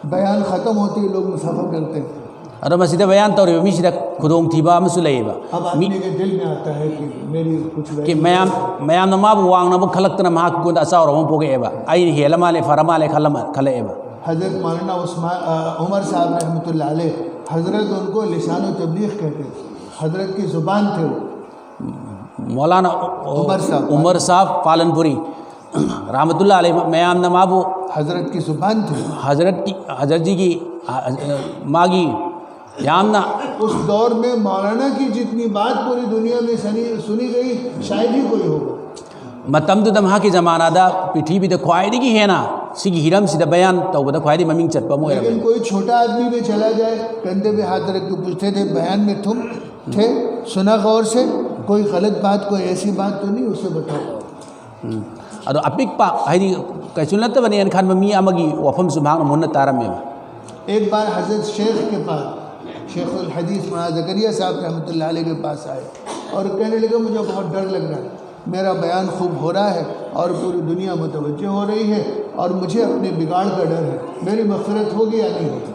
बयान ख़त्म होते ही लोग मुसाफा करते हैं। ꯑꯗꯣ ꯃꯁꯤꯗ ꯕꯌꯥꯟ ꯇꯧꯔꯤꯕ ꯃꯤꯁꯤꯗ ꯈꯨꯗꯣꯡꯊꯤꯕ ꯑꯃꯁꯨ ꯂꯩꯌꯦꯕ꯫ अब ꯃꯤ आदमी के दिल में आता है कि मेरी कुछ ꯀꯤ ꯃꯌꯥꯝ, ꯃꯌꯥꯝꯅ ꯃꯥꯕꯨ ꯋꯥꯡꯅꯕ ꯈꯜꯂꯛꯇꯅ ꯃꯍꯥꯛꯀꯤ ꯀꯣꯟꯗ ꯑꯆꯥꯎꯔꯕ ꯑꯃ ꯄꯣꯛꯂꯛꯑꯦꯕ꯫ ꯑꯩꯅ ꯍꯦꯜꯂ ꯃꯥꯜꯂꯦ, ꯐꯔ ꯃꯥꯜꯂꯦ ꯈꯜꯂ ꯈꯜꯂꯛꯑꯦꯕ꯫ हज़रत मौलाना उस्मान, अ, उमर साहब रहमतुल्लाह अलैह, हज़रत उनको लिसान तबलीग कहते थे, हज़रत की ज़ुबान थे वो। ꯃꯧꯂꯥꯅꯥ ꯎꯃꯔ ꯁꯥꯍꯕ꯫ ꯎꯃꯔ ꯁꯥꯍꯕ ꯄꯥꯂꯟꯄꯨꯔꯤ ꯔꯍꯃꯇꯨꯜꯂꯥ ꯑꯂꯩ, ꯃꯌꯥꯝꯅ ꯃꯥꯕꯨ हज़रत की ज़ुबान थे। ꯍꯖꯔꯠꯀꯤ, ꯍꯖꯔꯠꯖꯤꯒꯤ, ꯑ, ꯑ, ꯃꯥꯒꯤ ꯌꯥꯝꯅ उस दौर में मौलाना की जितनी बात पूरी दुनिया में सुनी, सुनी गई, शायद ही कोई होगा। ꯃꯇꯝꯗꯨꯗ ꯃꯍꯥꯛꯀꯤ ꯖꯃꯥꯅꯥꯗ ꯄ꯭ꯔꯤꯊꯤꯕꯤꯗ ꯈ꯭ꯋꯥꯏꯗꯒꯤ ꯍꯦꯟꯅ ꯁꯤꯒꯤ ꯍꯤꯔꯝꯁꯤꯗ ꯕꯌꯥꯟ ꯇꯧꯕꯗ ꯈ꯭ꯋꯥꯏꯗꯒꯤ ꯃꯃꯤꯡ ꯆꯠꯄ ꯑꯃ ꯑꯣꯏꯔꯝꯃꯤ꯫ लेकिन कोई छोटा आदमी भी चला जाए, कंधे पे हाथ रख के पूछते थे, बयान में तुम थे, सुना गौर से, कोई गलत बात, कोई ऐसी बात तो नहीं, उसे बताओ। ꯎꯝ꯫ ꯑꯗꯣ ꯑꯄꯤꯛꯄ, ꯍꯥꯏꯗꯤ ꯀꯩꯁꯨ ꯅꯠꯇꯕꯅꯦꯅ ꯈꯟꯕ ꯃꯤ ꯑꯃꯒꯤ ꯋꯥꯐꯝꯁꯨ ꯃꯍꯥꯛꯅ ꯃꯨꯟꯅ ꯇꯥꯔꯝꯃꯦꯕ꯫ एक बार हजरत शेख के पास, शेखुल हदीस मौलाना जकरिया साहब रहमतुल्लाह अलैह के पास आए और कहने लगे, मुझे बहुत डर लग रहा है, मेरा बयान खूब हो रहा है और पूरी दुनिया मुतवज्जे हो रही है और मुझे अपने बिगाड़ का डर है, मेरी मगफिरत होगी या नहीं होगी?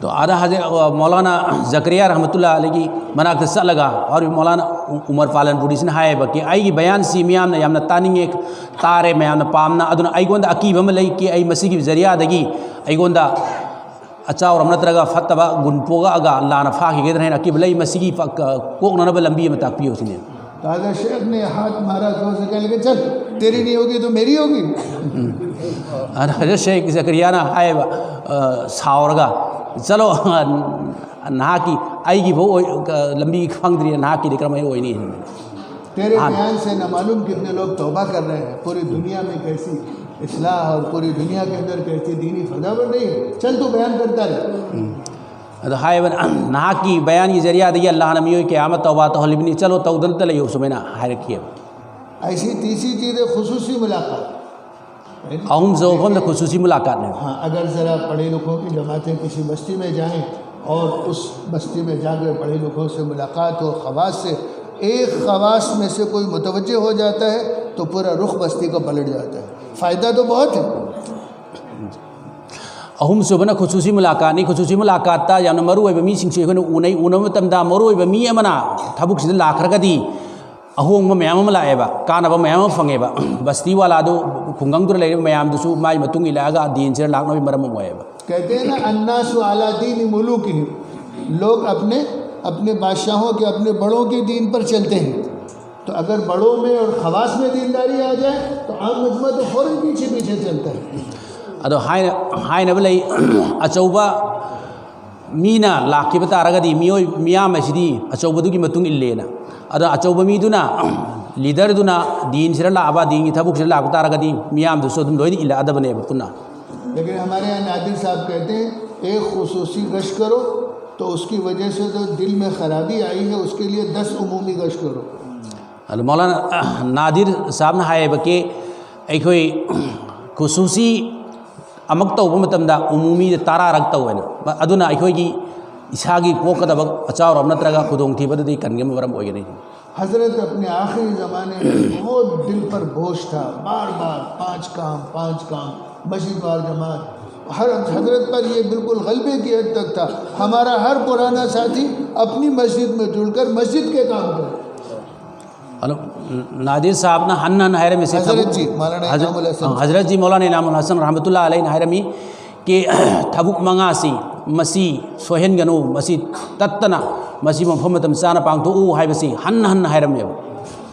तो आदा हजरत मौलाना जकरिया रहमतुल्लाह अलैह की ꯃꯅꯥꯛꯇ ꯆꯠꯂꯒ ꯍꯧꯔꯤꯕ ꯃꯧꯂꯥꯅꯥ ꯎꯃꯔ ꯄꯥꯂꯟꯄꯨꯔꯤꯁꯤꯅ ꯍꯥꯏꯌꯦꯕ ꯀꯤ ꯑꯩꯒꯤ ꯕꯌꯥꯟꯁꯤ ꯃꯤꯌꯥꯝꯅ ꯌꯥꯝꯅ ꯇꯥꯅꯤꯡꯉꯦ, ꯇꯥꯔꯦ, ꯃꯌꯥꯝꯅ ꯄꯥꯝꯅ, ꯑꯗꯨꯅ ꯑꯩꯉꯣꯟꯗ ꯑꯀꯤꯕ ꯑꯃ ꯂꯩ ꯀꯤ ꯑꯩ ꯃꯁꯤꯒꯤ ꯖꯔꯤꯌꯥꯗꯒꯤ ꯑꯩꯉꯣꯟꯗ ꯑꯆꯥꯎꯔꯝ ꯅꯠꯇ꯭ꯔꯒ ꯐꯠꯇꯕ ꯒꯨꯟ ꯄꯣꯛꯂꯛꯑꯒ ꯂꯥꯟꯅ ꯐꯥꯈꯤꯒꯗ꯭ꯔꯥ ꯍꯥꯏꯅ ꯑꯀꯤꯕ ꯂꯩ, ꯃꯁꯤꯒꯤ ꯐ-, ꯀ-, ꯀꯣꯛꯅꯅꯕ ꯂꯝꯕꯤ ꯑꯃ ꯇꯥꯛꯄꯤꯌꯨ ꯁꯤꯅꯤ꯫ तो हजरत शेख ने हाथ मारा तो उसे कहने लगे, चल, तेरी नहीं होगी तो मेरी होगी। ꯑꯗ ꯍꯖꯔꯠ ꯁꯦꯈ ꯖꯀꯔꯤꯌꯥꯅ ꯍꯥꯏꯌꯦꯕ, ꯑ, ꯁꯥꯎꯔꯒ, ꯆꯠꯂꯣ, ꯅꯍꯥꯛꯀꯤ, ꯑꯩꯒꯤꯐꯥꯎ ꯑꯣꯏ-, ꯑ, ꯂꯝꯕꯤ ꯈꯪꯗ꯭ꯔꯤ, ꯅꯍꯥꯛꯀꯤꯗꯤ ꯀꯔꯝꯍꯥꯏꯅ ꯑꯣꯏꯅꯤ? तेरे बयान से न मालूम कितने लोग तौबा कर रहे हैं, पूरी दुनिया में कैसी इस्लाह और पूरी दुनिया के अंदर कैसी दीनी फजा बन रही है। चल, तू बयान करता रहे। ꯑꯗꯣ ꯍꯥꯏꯕꯅ, ꯅꯍꯥꯛꯀꯤ ꯕꯌꯥꯟꯒꯤ ꯖꯔꯤꯌꯥꯗꯒꯤ ꯑꯜꯂꯥꯍꯅ ꯃꯤꯑꯣꯏ ꯀꯌꯥ ꯑꯃ ꯇꯧꯕꯥ ꯇꯧꯍꯜꯂꯤꯕꯅꯤ, ꯆꯠꯂꯣ, ꯇꯧꯗꯅꯇ ꯂꯩꯌꯨ, ꯁꯨꯃꯥꯏꯅ ꯍꯥꯏꯔꯛꯈꯤꯑꯕ꯫ ऐसी तीसरी चीज़ है खुसूसी मुलाकात। ꯑꯍꯨꯝꯁꯨ ꯃꯐꯝꯗ ꯈꯨꯁꯨꯁꯤ ꯃꯨꯂꯥꯀꯥꯠꯅꯦꯕ꯫ हाँ, अगर ज़रा पढ़े लिखों की जमातें किसी बस्ती में जाएं और उस बस्ती में जाकर पढ़े लिखों से मुलाकात हो, खवास से, एक खवास में से कोई मुतवज्जे हो जाता है तो पूरा रुख बस्ती का पलट जाता है। फ़ायदा तो बहुत है। ꯑꯍꯨꯝꯁꯨꯕꯅ ꯈꯨꯁꯨꯁꯤ ꯃꯨꯂꯥꯀꯥꯠꯅꯤ꯫ ꯈꯨꯁꯨꯁꯤ ꯃꯨꯂꯥꯀꯥꯠꯇ ꯌꯥꯝꯅ ꯃꯔꯨꯑꯣꯏꯕ ꯃꯤꯁꯤꯡꯁꯨ ꯑꯩꯈꯣꯏꯅ ꯎꯅꯩ꯫ ꯎꯅꯕ ꯃꯇꯝꯗ ꯃꯔꯨꯑꯣꯏꯕ ꯃꯤ ꯑꯃꯅ ꯊꯕꯛꯁꯤꯗ ꯂꯥꯛꯈ꯭ꯔꯒꯗꯤ ꯑꯍꯣꯡꯕ ꯃꯌꯥꯝ ꯑꯃ ꯂꯥꯛꯑꯦꯕ, ꯀꯥꯟꯅꯕ ꯃꯌꯥꯝ ꯑꯃ ꯐꯪꯉꯦꯕ꯫ ꯕꯁꯇꯤ ꯋꯥꯂꯥꯗꯨ, ꯈꯨꯡꯒꯪꯗꯨꯗ ꯂꯩꯔꯤꯕ ꯃꯌꯥꯝꯗꯨꯁꯨ ꯃꯥꯏ ꯃꯇꯨꯡ ꯏꯜꯂꯛꯑꯒ ꯗꯤꯟꯁꯤꯗ ꯂꯥꯛꯅꯕꯒꯤ ꯃꯔꯝ ꯑꯃ ꯑꯣꯏꯌꯦꯕ꯫ कहते हैं ना, अन्नासु अला दीनी मुलूकिहिम, लोग अपने अपने बादशाहों के, अपने बड़ों के दीन पर चलते हैं। तो अगर बड़ों में और खवास में दीनदारी आ जाए तो आम मजमा तो फौरन पीछे पीछे चलता है। ꯑꯗꯣ ꯍꯥꯏꯅ-, ꯍꯥꯏꯅꯕ ꯂꯩ, ꯑꯆꯧꯕ ꯃꯤꯅ ꯂꯥꯛꯈꯤꯕ ꯇꯥꯔꯒꯗꯤ ꯃꯤꯑꯣꯏ ꯃꯤꯌꯥꯝ ꯑꯁꯤꯗꯤ ꯑꯆꯧꯕꯗꯨꯒꯤ ꯃꯇꯨꯡ ꯏꯜꯂꯦꯅ꯫ ꯑꯗꯣ ꯑꯆꯧꯕ ꯃꯤꯗꯨꯅ ꯂꯤꯗꯔꯗꯨꯅ ꯗꯤꯟꯁꯤꯗ ꯂꯥꯛꯑꯕ, ꯗꯤꯟꯒꯤ ꯊꯕꯛꯁꯤꯗ ꯂꯥꯛꯄ ꯇꯥꯔꯒꯗꯤ ꯃꯤꯌꯥꯝꯗꯨꯁꯨ ꯑꯗꯨꯝ ꯂꯣꯏꯅ ꯏꯜꯂꯛꯑꯗꯕꯅꯦꯕ ꯄꯨꯟꯅ꯫ लेकिन हमारे यहाँ नादिर साहब कहते हैं, एक खसूसी गश्त करो तो उसकी वजह से जो दिल में खराबी आई है उसके लिए दस उमूमी गश्त करो। ꯑꯗꯨ ꯃꯧꯂꯥꯅꯥ ꯅꯥꯗꯤꯔ ꯁꯥꯍꯕꯅ ꯍꯥꯏꯌꯦꯕ ꯀꯤ ꯑꯩꯈꯣꯏ ꯈꯨꯁꯨꯁꯤ ꯑꯃꯨꯛ ꯇꯧꯕ ꯃꯇꯝꯗ ꯎꯃꯨꯃꯤꯗ ꯇꯔꯥꯔꯛ ꯇꯧꯋꯦꯅ꯫ ꯑꯗꯨꯅ ꯑꯩꯈꯣꯏꯒꯤ ꯏꯁꯥꯒꯤ ꯄꯣꯛꯀꯗꯕ ꯑꯆꯥꯎꯔꯝ ꯅꯠꯇ꯭ꯔꯒ ꯈꯨꯗꯣꯡꯊꯤꯕꯗꯨꯗꯤ ꯀꯟꯕ ꯃꯔꯝ ꯑꯣꯏꯒꯅꯤ꯫ हज़रत अपने आखिरी ज़माने में बहुत दिल पर बोझ था, बार बार पांच काम, पांच काम, मस्जिद वार जमात। हर हज़रत पर ये बिल्कुल गलबे की हद तक था। हमारा हर पुराना साथी अपनी मस्जिद में जुड़कर मस्जिद के काम करे। ꯑꯗꯣ ꯅꯥꯗꯤꯔ ꯁꯥꯍꯕꯅ ꯍꯟꯅ ꯍꯟꯅ ꯍꯥꯏꯔꯝꯃꯤꯁꯦ ꯍꯖꯔꯠꯖꯤ ꯃꯧꯂꯥꯅꯥ ꯏꯅꯥꯃꯨꯜ ꯍꯁꯟ꯫ ꯍꯖꯔꯠꯖꯤ ꯃꯧꯂꯥꯅꯥ ꯏꯅꯥꯃꯨꯜ ꯍꯁꯟ ꯔꯍꯃꯇꯨꯜꯂꯥ ꯑꯂꯩꯅ ꯍꯥꯏꯔꯝꯃꯤ ꯀꯤ ꯊꯕꯛ ꯃꯉꯥꯁꯤ ꯃꯁꯤ ꯁꯣꯏꯍꯟꯒꯅꯨ, ꯃꯁꯤ ꯇꯠꯇꯅ ꯃꯁꯤ ꯃꯐꯝ ꯃꯇꯝ ꯆꯥꯅ ꯄꯥꯡꯊꯣꯛꯎ ꯍꯥꯏꯕꯁꯤ ꯍꯟꯅ ꯍꯟꯅ ꯍꯥꯏꯔꯝꯃꯦꯕ꯫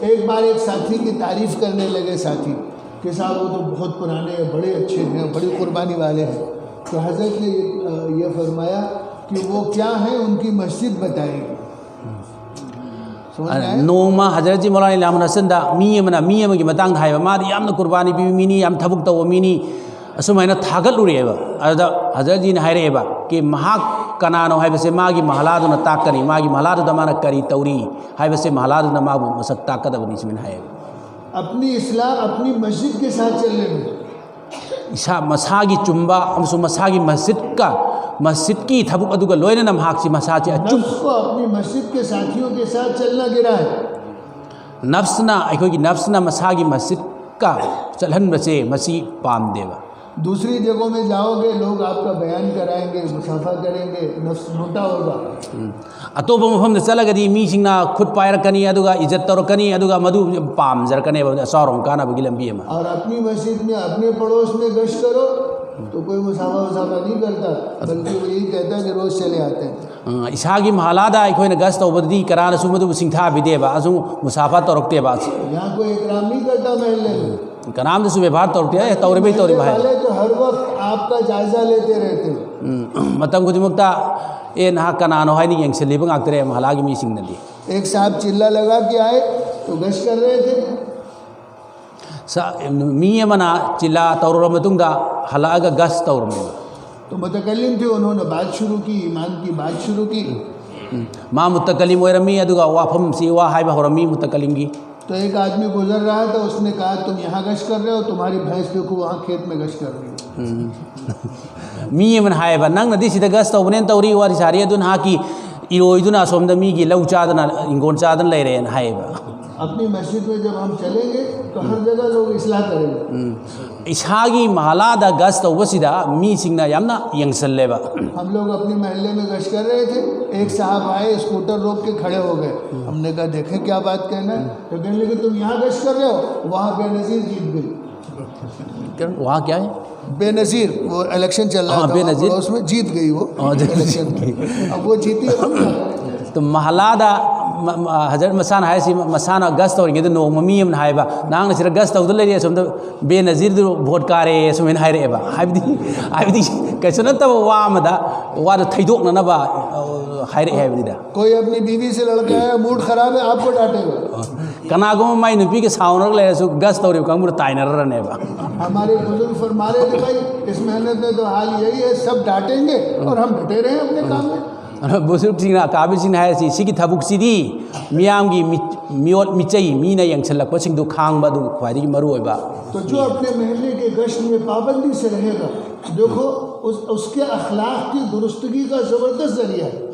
एक बार एक साथी की तारीफ करने लगे साथी कि साहब वो तो बहुत पुराने हैं, बड़े अच्छे हैं, बड़ी कुर्बानी वाले हैं। तो हजरत ने ये, अ, ये फरमाया कि वो क्या है, उनकी मस्जिद बताएगी। समझ में आया? ꯅꯣꯡꯃ ꯍꯖꯔꯠꯖꯤ ꯃꯧꯂꯥꯅꯥ ꯏꯅꯥꯃꯨꯜ ꯍꯁꯟꯗ ꯃꯤ ꯑꯃꯅ ꯃꯤ ꯑꯃꯒꯤ ꯃꯇꯥꯡꯗ ꯍꯥꯏꯕ, ꯃꯥꯗꯤ ꯌꯥꯝꯅ ꯀꯨꯔꯕꯥꯅꯤ ꯄꯤꯕ ꯃꯤꯅꯤ, ꯌꯥꯝ ꯊꯕꯛ ꯇꯧꯕ ꯃꯤꯅꯤ, ꯑꯁꯨꯃꯥꯏꯅ ꯊꯥꯒꯠꯂꯨꯔꯦꯕ꯫ ꯑꯗꯨꯗ ꯍꯖꯔꯠꯖꯤꯅ ꯍꯥꯏꯔꯛꯑꯦꯕ ꯀꯤ ꯃꯍꯥꯛ ꯀꯅꯥꯅꯣ ꯍꯥꯏꯕꯁꯦ ꯃꯥꯒꯤ ꯃꯍꯂꯥꯗꯨꯅ ꯇꯥꯛꯀꯅꯤ, ꯃꯥꯒꯤ ꯃꯍꯂꯥꯗꯨꯗ ꯃꯥꯅ ꯀꯔꯤ ꯇꯧꯔꯤ ꯍꯥꯏꯕꯁꯦ ꯃꯍꯂꯥꯗꯨꯅ ꯃꯥꯕꯨ ꯃꯁꯛ ꯇꯥꯛꯀꯗꯕꯅꯤ ꯁꯨꯃꯥꯏꯅ ꯍꯥꯏꯌꯦꯕ꯫ अपनी इस्लाह अपनी मस्जिद के साथ चलने में। ꯏꯁꯥ ꯃꯁꯥꯒꯤ ꯆꯨꯝꯕ ꯑꯃꯁꯨꯡ ꯃꯁꯥꯒꯤ ꯃꯁꯖꯤꯗꯀ, ꯃꯁꯖꯤꯗꯀꯤ ꯊꯕꯛ ꯑꯗꯨꯒ ꯂꯣꯏꯅꯅ ꯃꯍꯥꯛꯁꯤ ꯃꯁꯥꯁꯤ ꯑꯆꯨꯝ नफ्स को अपनी मस्जिद के साथियों के साथ चलना गिरा है। ꯅꯐꯁꯅ, ꯑꯩꯈꯣꯏꯒꯤ ꯅꯐꯁꯅ ꯃꯁꯥꯒꯤ ꯃꯁꯖꯤꯗꯀ ꯆꯠꯍꯟꯕꯁꯦ ꯃꯁꯤ ꯄꯥꯝꯗꯦꯕ꯫ दूसरी जगहों में जाओगे, लोग आपका बयान कराएंगे, मुसाफा करेंगे, नफ्स मोटा होगा। ꯑꯇꯣꯞꯄ ꯃꯐꯝꯗ ꯆꯠꯂꯒꯗꯤ ꯃꯤꯁꯤꯡꯅ ꯈꯨꯠ ꯄꯥꯏꯔꯛꯀꯅꯤ, ꯑꯗꯨꯒ ꯏꯖꯠ ꯇꯧꯔꯛꯀꯅꯤ, ꯑꯗꯨꯒ ꯃꯗꯨ ꯄꯥꯝꯖꯔꯛꯀꯅꯦꯕ, ꯑꯆꯥꯎꯔꯝ ꯀꯥꯟꯅꯕꯒꯤ ꯂꯝꯕꯤ ꯑꯃ꯫ और अपनी मस्जिद में अपने पड़ोस में गश्त करो तो कोई मुसाफा वसाफा नहीं करता, बल्कि वो यही कहता है कि रोज चले आते हैं। ꯑ, ꯏꯁꯥꯒꯤ ꯃꯍꯂꯥꯗ ꯑꯩꯈꯣꯏꯅ ꯒꯁ ꯇꯧꯕꯗꯗꯤ ꯀꯅꯥꯅꯁꯨ ꯃꯗꯨꯕꯨ ꯁꯤꯡꯊꯥꯕꯤꯗꯦꯕ, ꯑꯁꯨꯝ ꯃꯨꯁꯥꯐꯥ ꯇꯧꯔꯛꯇꯦꯕ꯫ यहाँ कोई इकराम नहीं करता मोहल्ले में। वाले तो हर वक्त आपका जायजा लेते रहते हैं। ꯎꯝ, ꯃꯇꯝ ꯈꯨꯗꯤꯡꯃꯛꯇ "ꯑꯦ, ꯅꯍꯥꯛ ꯀꯅꯥꯅꯣ?" ꯍꯥꯏꯅ ꯌꯦꯡꯁꯤꯜꯂꯤꯕ ꯉꯥꯛꯇꯅꯦ ꯃꯍꯂꯥꯒꯤ ꯃꯤꯁꯤꯡꯅꯗꯤ꯫ एक साहब चिल्ला लगा के आए, तो गश्त कर रहे थे। ꯁ- ꯃꯤ ꯑꯃꯅ ꯆꯤꯂꯥ ꯇꯧꯔꯨꯔ ꯃꯇꯨꯡꯗ ꯍꯜꯂꯛꯑꯒ ꯒꯁ ꯇꯧꯔꯝꯃꯦꯕ꯫ तो मुतकल्लिम थे, उन्होंने बात शुरू की, ईमान की बात शुरू की। ꯃꯥ ꯃꯨꯇꯀꯂꯤꯝ ꯑꯣꯏꯔꯝꯃꯤ, ꯑꯗꯨꯒ ꯋꯥꯐꯝꯁꯤ, ꯋꯥ ꯍꯥꯏꯕ ꯍꯧꯔꯝꯃꯤ ꯃꯨꯇꯀꯂꯤꯝꯒꯤ꯫ तो एक आदमी गुजर रहा था, उसने कहा, तुम यहाँ गश्त कर रहे हो, तुम्हारी भैंस देखो वहाँ खेत में गश्त कर रही है। ꯃꯤ ꯑꯃꯅ ꯍꯥꯏꯌꯦꯕ, "ꯅꯪꯅꯗꯤ ꯁꯤꯗ ꯒꯁ ꯇꯧꯕꯅꯦꯅ ꯇꯧꯔꯤ, ꯋꯥꯔꯤ ꯁꯥꯔꯤ, ꯑꯗꯨ ꯅꯍꯥꯛꯀꯤ ꯏꯔꯣꯏꯗꯨꯅ ꯑꯁꯣꯝꯗ ꯃꯤꯒꯤ ꯂꯧ ꯆꯥꯗꯅ, ꯏꯪꯒꯣꯟ ꯆꯥꯗꯅ ꯂꯩꯔꯦꯅ" ꯍꯥꯏꯌꯦꯕ꯫ अपनी मस्जिद में जब हम चलेंगे तो हर जगह लोग इस्लाह करेंगे। ꯏꯁꯥꯒꯤ ꯃꯍꯂꯥꯗ ꯒꯁ ꯇꯧꯕꯁꯤꯗ ꯃꯤꯁꯤꯡꯅ ꯌꯥꯝꯅ ꯌꯦꯡꯁꯜꯂꯦꯕ꯫ हम लोग अपने मोहल्ले में गश्त कर रहे थे, एक साहब आए, स्कूटर रोक के खड़े हो गए। हमने कहा, देखें क्या बात कहना है। तो कहने लगे, तुम यहाँ गश्त कर रहे हो, वहाँ बेनज़ीर जीत गई। ꯋꯥ ꯀꯌꯥ ꯍꯥꯏ? बेनज़ीर, वो इलेक्शन चल रहा हाँ, था बेनज़ीर। वहाँ पड़ोस में, जीत गई वो हाँ, जीत इलेक्शन। अब वो जीती, अब हम क्या करें? तो ꯃꯍꯂꯥꯗ ꯃ- ꯃ- ꯍꯖꯔꯠ ꯃꯁꯥꯅ ꯍꯥꯏꯔꯤꯁꯤ, ꯃꯁꯥꯅ ꯒꯁ ꯇꯧꯔꯤꯉꯩꯗ ꯅꯣꯡꯃ ꯃꯤ ꯑꯃꯅ ꯍꯥꯏꯕ, "ꯅꯍꯥꯛꯅ ꯁꯤꯗ ꯒꯁ ꯇꯧꯗ ꯂꯩꯔꯦ, ꯑꯁꯣꯝꯗ ꯕꯦꯅꯖꯤꯔꯗꯨ ꯚꯣꯠ ꯀꯥꯔꯦ" ꯁꯨꯃꯥꯏꯅ ꯍꯥꯏꯔꯛꯑꯦꯕ꯫ ꯍꯥꯏꯕꯗꯤ, ꯍꯥꯏꯕꯗꯤ ꯀꯩꯁꯨ ꯅꯠꯇꯕ ꯋꯥ ꯑꯃꯗ ꯋꯥꯗꯣ ꯊꯩꯗꯣꯛꯅꯅꯕ, ꯑ, ꯍꯥꯏꯔꯛꯑꯦ ꯍꯥꯏꯕꯅꯤꯗ꯫ कोई अपनी बीवी से लड़ के आया, मूड खराब है, आपको डांटेगा। ꯀꯅꯥꯒꯨꯝꯕ ꯃꯥꯏ ꯅꯨꯄꯤꯒ ꯁꯥꯎꯅꯔꯒ ꯂꯩꯔꯁꯨ ꯒꯁ ꯇꯧꯔꯤꯕ ꯀꯥꯡꯕꯨꯅ ꯇꯥꯏꯅꯔꯔꯅꯦꯕ꯫ हमारे बुजुर्ग फरमा रहे थे, भाई, इस मेहनत में तो हाल यही है, सब डांटेंगे और हम डटे रहे अपने काम में। ꯑꯗꯣ ꯕꯨꯖꯨꯔꯒꯁꯤꯡꯅ, ꯑꯀꯥꯕꯤꯁꯤꯡꯅ ꯍꯥꯏꯔꯤꯁꯤ, ꯁꯤꯒꯤ ꯊꯕꯛꯁꯤꯗꯤ ꯃꯤꯌꯥꯝꯒꯤ ꯃꯤ- ꯃꯤꯑꯣꯠ ꯃꯤꯆꯩ, ꯃꯤꯅ ꯌꯦꯡꯁꯤꯜꯂꯛꯄꯁꯤꯡꯗꯨ ꯈꯥꯡꯕ, ꯑꯗꯨ ꯈ꯭ꯋꯥꯏꯗꯒꯤ ꯃꯔꯨ ꯑꯣꯏꯕ꯫ तो जो अपने महल्ले के गश्त में पाबंदी से रहेगा, देखो, उस उसके अखलाक की दुरुस्तगी का जबरदस्त जरिया है।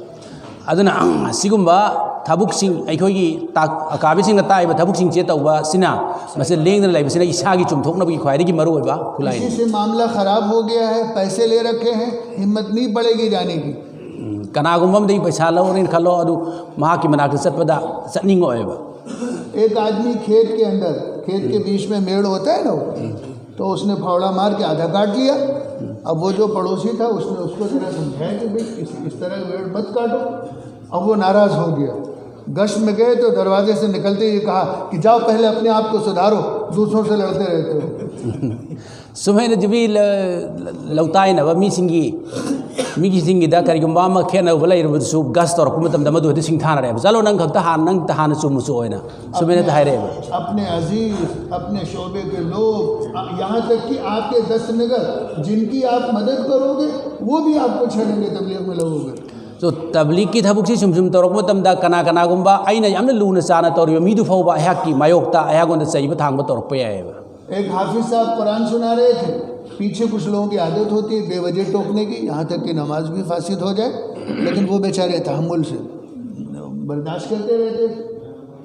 ꯑꯗꯨꯅ ꯑꯁꯤꯒꯨꯝꯕ ꯊꯕꯛꯁꯤꯡ, ꯑꯩꯈꯣꯏꯒꯤ ꯇꯥꯛ- ꯑꯀꯥꯕꯤꯁꯤꯡꯅ ꯇꯥꯛꯏꯕ ꯊꯕꯛꯁꯤꯡꯁꯦ ꯇꯧꯕꯁꯤꯅ, ꯃꯁꯤ ꯂꯦꯡꯗꯅ ꯂꯩꯕꯁꯤꯅ ꯏꯁꯥꯒꯤ ꯆꯨꯝꯊꯣꯛꯅꯕꯒꯤ ꯈ꯭ꯋꯥꯏꯗꯒꯤ ꯃꯔꯨ ꯑꯣꯏꯕ ꯈꯨꯠꯂꯥꯏꯅꯤ꯫ किसी से मामला खराब हो गया है, पैसे ले रखे हैं, हिम्मत नहीं पड़ेगी जाने की। ꯎꯝ, ꯀꯅꯥꯒꯨꯝꯕ ꯑꯃꯗꯒꯤ ꯄꯩꯁꯥ ꯂꯧꯔꯦꯅ ꯈꯜꯂꯣ, ꯑꯗꯨ ꯃꯍꯥꯛꯀꯤ ꯃꯅꯥꯛꯇ ꯆꯠꯄꯗ ꯆꯠꯅꯤꯡꯉꯛꯑꯣꯏꯕ꯫ एक आदमी खेत के अंदर, खेत के बीच में मेड़ होता है ना, वो, तो उसने फावड़ा मार के आधा काट लिया। अब वो जो पड़ोसी था, उसने उसको जरा समझाया कि भाई, इस, इस तरह मेड़ मत काटो। अब वो नाराज हो गया। गश्त में गए तो दरवाजे से निकलते ही कहा कि जाओ, पहले अपने आप को सुधारो, दूसरों से लड़ते रहते हो। ꯁꯨꯃꯥꯏꯅ ꯖꯨꯕꯤ ꯂꯧꯇꯥꯏꯅꯕ ꯃꯤꯁꯤꯡꯒꯤ ꯃꯤꯒꯤꯁꯤꯡꯒꯤꯗ ꯀꯔꯤꯒꯨꯝꯕ ꯑꯃ ꯈꯦꯠꯅꯕ ꯂꯩꯔꯕꯗꯨꯁꯨ ꯒꯁ ꯇꯧꯔꯛꯄ ꯃꯇꯝꯗ ꯃꯗꯨ ꯑꯗꯨ ꯁꯤꯡꯊꯥꯅꯔꯦꯕ꯫ ꯆꯠꯂꯣ, ꯅꯪ ꯈꯛꯇ ꯍꯥꯟꯅ ꯅꯪ ꯍꯥꯟꯅ ꯆꯨꯝꯃꯨ ꯆꯣ ꯍꯥꯏꯅ ꯁꯨꯃꯥꯏꯅ ꯍꯥꯏꯔꯛꯑꯦꯕ꯫ अपने अजीज, अपने शोबे के लोग, यहाँ तक कि आपके दस्तनगर, जिनकी आप मदद करोगे, वो भी आपको छेड़ेंगे तबलीग में लोगों के। ꯁꯣ ꯇꯕ꯭ꯂꯤꯛꯀꯤ ꯊꯕꯛꯁꯤ ꯁꯨꯝ ꯁꯨꯝ ꯇꯧꯔꯛꯄ ꯃꯇꯝꯗ ꯀꯅꯥ ꯀꯅꯥꯒꯨꯝꯕ ꯑꯩꯅ ꯌꯥꯝꯅ ꯂꯨꯅ ꯆꯥꯅ ꯇꯧꯔꯤꯕ ꯃꯤꯗꯨ ꯐꯥꯎꯕ ꯑꯩꯍꯥꯛꯀꯤ ꯃꯥꯌꯣꯛꯇ ꯑꯩꯍꯥꯛꯉꯣꯟꯗ ꯆꯩꯕ ꯊꯥꯡꯕ ꯇꯧꯔꯛꯄ ꯌꯥꯏꯑꯕ꯫ एक हाफिज साहब कुरान सुना रहे थे, पीछे कुछ लोगों की आदत होती है बेवजह टोकने की, यहाँ तक कि नमाज भी फासिद हो जाए, लेकिन वो बेचारे तहम्मुल से बर्दाश्त करते रहते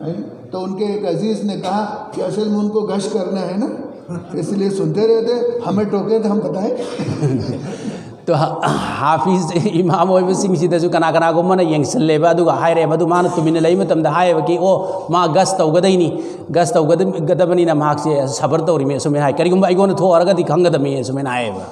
हैं। तो उनके एक अजीज ने कहा कि असल में उनको गश करना है ना, इसलिए सुनते रहते हैं, हमें टोके तो हम बताएं। ꯇꯣ ꯍꯥꯐꯤꯖ ꯏꯃꯥꯝ ꯑꯣꯏꯕꯁꯤꯡꯁꯤꯗꯁꯨ ꯀꯅꯥ ꯀꯅꯥꯒꯨꯝꯕꯅ ꯌꯦꯡꯁꯤꯜꯂꯦꯕ, ꯑꯗꯨꯒ ꯍꯥꯏꯔꯦꯕ, ꯑꯗꯨ ꯃꯥꯅ ꯇꯨꯃꯤꯟꯅ ꯂꯩꯕ ꯃꯇꯝꯗ ꯍꯥꯏꯌꯦꯕ ꯀꯤ ꯑꯣ ꯃꯥ ꯒꯁ ꯇꯧꯒꯗꯩꯅꯤ, ꯒꯁ ꯇꯧꯒꯗꯕꯅꯤꯅ ꯃꯍꯥꯛꯁꯦ ꯁꯕꯔ ꯇꯧꯔꯤꯃꯤ ꯑꯁꯨꯃꯥꯏꯅ ꯍꯥꯏ꯫ ꯀꯔꯤꯒꯨꯝꯕ ꯑꯩꯉꯣꯟꯗ ꯊꯣꯛꯑꯔꯒꯗꯤ ꯈꯪꯒꯗꯕꯅꯤ ꯑꯁꯨꯃꯥꯏꯅ ꯍꯥꯏꯌꯦꯕ꯫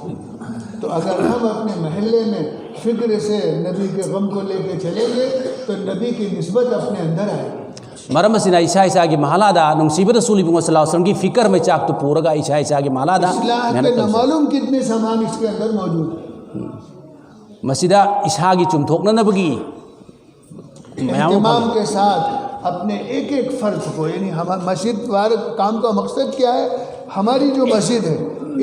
तो अगर हम अपने महल्ले में फिक्र से नबी के गम को लेके चलेंगे तो नबी की निस्बत अपने अंदर आएगी। ꯃꯔꯝ ꯑꯁꯤꯅ ꯏꯁꯥ ꯏꯁꯥꯒꯤ ꯃꯍꯜꯂꯥꯗ ꯅꯨꯡꯁꯤꯕꯗ ꯁꯨꯂꯤꯕ ꯁꯂꯥꯎꯁꯂꯝꯒꯤ ꯐꯤꯀꯔ ꯃꯩꯆꯥꯛꯇꯨ ꯄꯨꯔꯒ ꯏꯁꯥ ꯏꯁꯥꯒꯤ ꯃꯍꯜꯂꯥꯗ इस्लाह ꯃꯦꯍꯅꯠ के ꯇꯧꯁꯤ꯫ नामालूम कितने सामान इसके अंदर मौजूद है। ꯃꯁꯤꯗ ꯏꯁꯥꯒꯤ ꯆꯨꯝꯊꯣꯛꯅꯅꯕꯒꯤ ꯃꯌꯥꯝ ꯑꯃ اہتمام के साथ अपने एक एक फर्ज को, यानी हम मस्जिद वार काम का मकसद क्या है? हमारी जो मस्जिद है,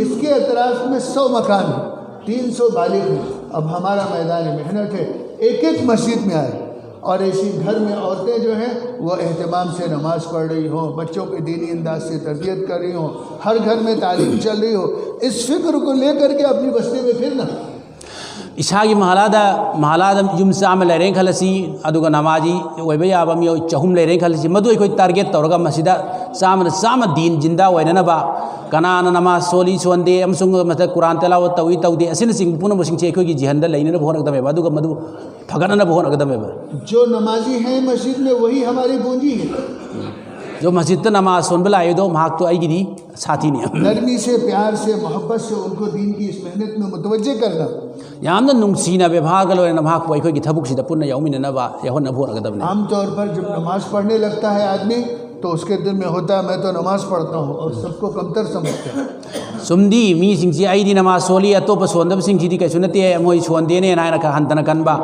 इसके अतराफ में सौ मकान है, तीन सौ बालिग हैं। अब हमारा मैदान मेहनत है, एक एक मस्जिद में आए और ऐसी घर में औरतें जो हैं वो एहतमाम से नमाज पढ़ रही हों, बच्चों की दीनी अंदाज से तरबियत कर रही हों, हर घर में तालीम चल रही हो, इस फिक्र को लेकर के अपनी बस्ती में फिरना। ꯏꯁꯥꯒꯤ ꯃꯍꯜꯂꯥꯗ ꯃꯍꯜꯂꯥꯗ ꯌꯨꯝ ꯆꯥꯝꯃ ꯂꯩꯔꯦꯅ ꯈꯜꯂꯁꯤ, ꯑꯗꯨꯒ ꯅꯃꯥꯖꯤ ꯑꯣꯏꯕ ꯌꯥꯕ ꯃꯤꯑꯣꯏ ꯆꯍꯨꯝ ꯂꯩꯔꯦꯅ ꯈꯜꯂꯁꯤ, ꯃꯗꯨ ꯑꯩꯈꯣꯏ ꯇꯥꯔꯒꯦꯠ ꯇꯧꯔꯒ ꯃꯁꯤꯗ ꯆꯥꯝꯃꯅ ꯆꯥꯝꯃ ꯗꯤꯟ ꯖꯤꯟꯗꯥ ꯑꯣꯏꯅꯅꯕ, ꯀꯅꯥꯅ ꯅꯃꯥꯖ ꯁꯣꯜꯂꯤ ꯁꯣꯟꯗꯦ ꯑꯃꯁꯨꯡ ꯃꯊꯛ ꯀꯨꯔꯥꯟ ꯇꯦꯂꯥꯋꯠ ꯇꯧꯏ ꯇꯧꯗꯦ ꯑꯁꯤꯅꯆꯤꯡꯕ ꯄꯨꯝꯅꯃꯛꯁꯤꯡꯁꯦ ꯑꯩꯈꯣꯏꯒꯤ ꯖꯤꯍꯟꯗ ꯂꯩꯅꯅꯕ ꯍꯣꯠꯅꯒꯗꯕꯅꯦꯕ, ꯑꯗꯨꯒ ꯃꯗꯨ ꯐꯒꯠꯅꯅꯕ ꯍꯣꯠꯅꯒꯗꯕꯅꯦꯕ꯫ जो नमाजी हैं मस्जिद में, वही हमारी पूंजी है। ꯑꯗꯣ ꯃꯁꯖꯤꯠꯇ ꯅꯃꯥꯖ ꯁꯣꯟꯕ ꯂꯥꯛꯏꯗꯣ ꯃꯍꯥꯛꯇꯣ ꯑꯩꯒꯤꯗꯤ ꯁꯥꯊꯤꯅꯤ꯫ नरमी से, प्यार से, मोहब्बत से उनको दीन की इस मेहनत में मुतवज्जे करना। ꯌꯥꯝꯅ ꯅꯨꯡꯁꯤꯅ ꯕꯦꯕꯥꯔꯒ ꯂꯣꯏꯅꯅ ꯃꯍꯥꯛꯄꯨ ꯑꯩꯈꯣꯏꯒꯤ ꯊꯕꯛꯁꯤꯗ ꯄꯨꯟꯅ ꯌꯥꯎꯃꯤꯟꯅꯅꯕ ꯌꯥꯎꯍꯟꯅꯕ ꯍꯣꯠꯅꯒꯗꯕꯅꯤ꯫ आमतौर पर जब नमाज पढ़ने लगता है आदमी, तो उसके दिल में होता है, मैं तो नमाज पढ़ता हूँ और सबको कमतर समझते हैं। ꯆꯨꯝꯗꯤ, ꯃꯤꯁꯤꯡꯁꯤ "ꯑꯩꯗꯤ ꯅꯃꯥꯖ ꯁꯣꯜꯂꯤ, ꯑꯇꯣꯞꯄ ꯁꯣꯟꯗꯕꯁꯤꯡꯁꯤꯗꯤ ꯀꯩꯁꯨ ꯅꯠꯇꯦ, ꯃꯣꯏ ꯁꯣꯟꯗꯦꯅꯦꯅ" ꯍꯥꯏꯅ ꯈ- ꯍꯟꯊꯅ ꯈꯟꯕ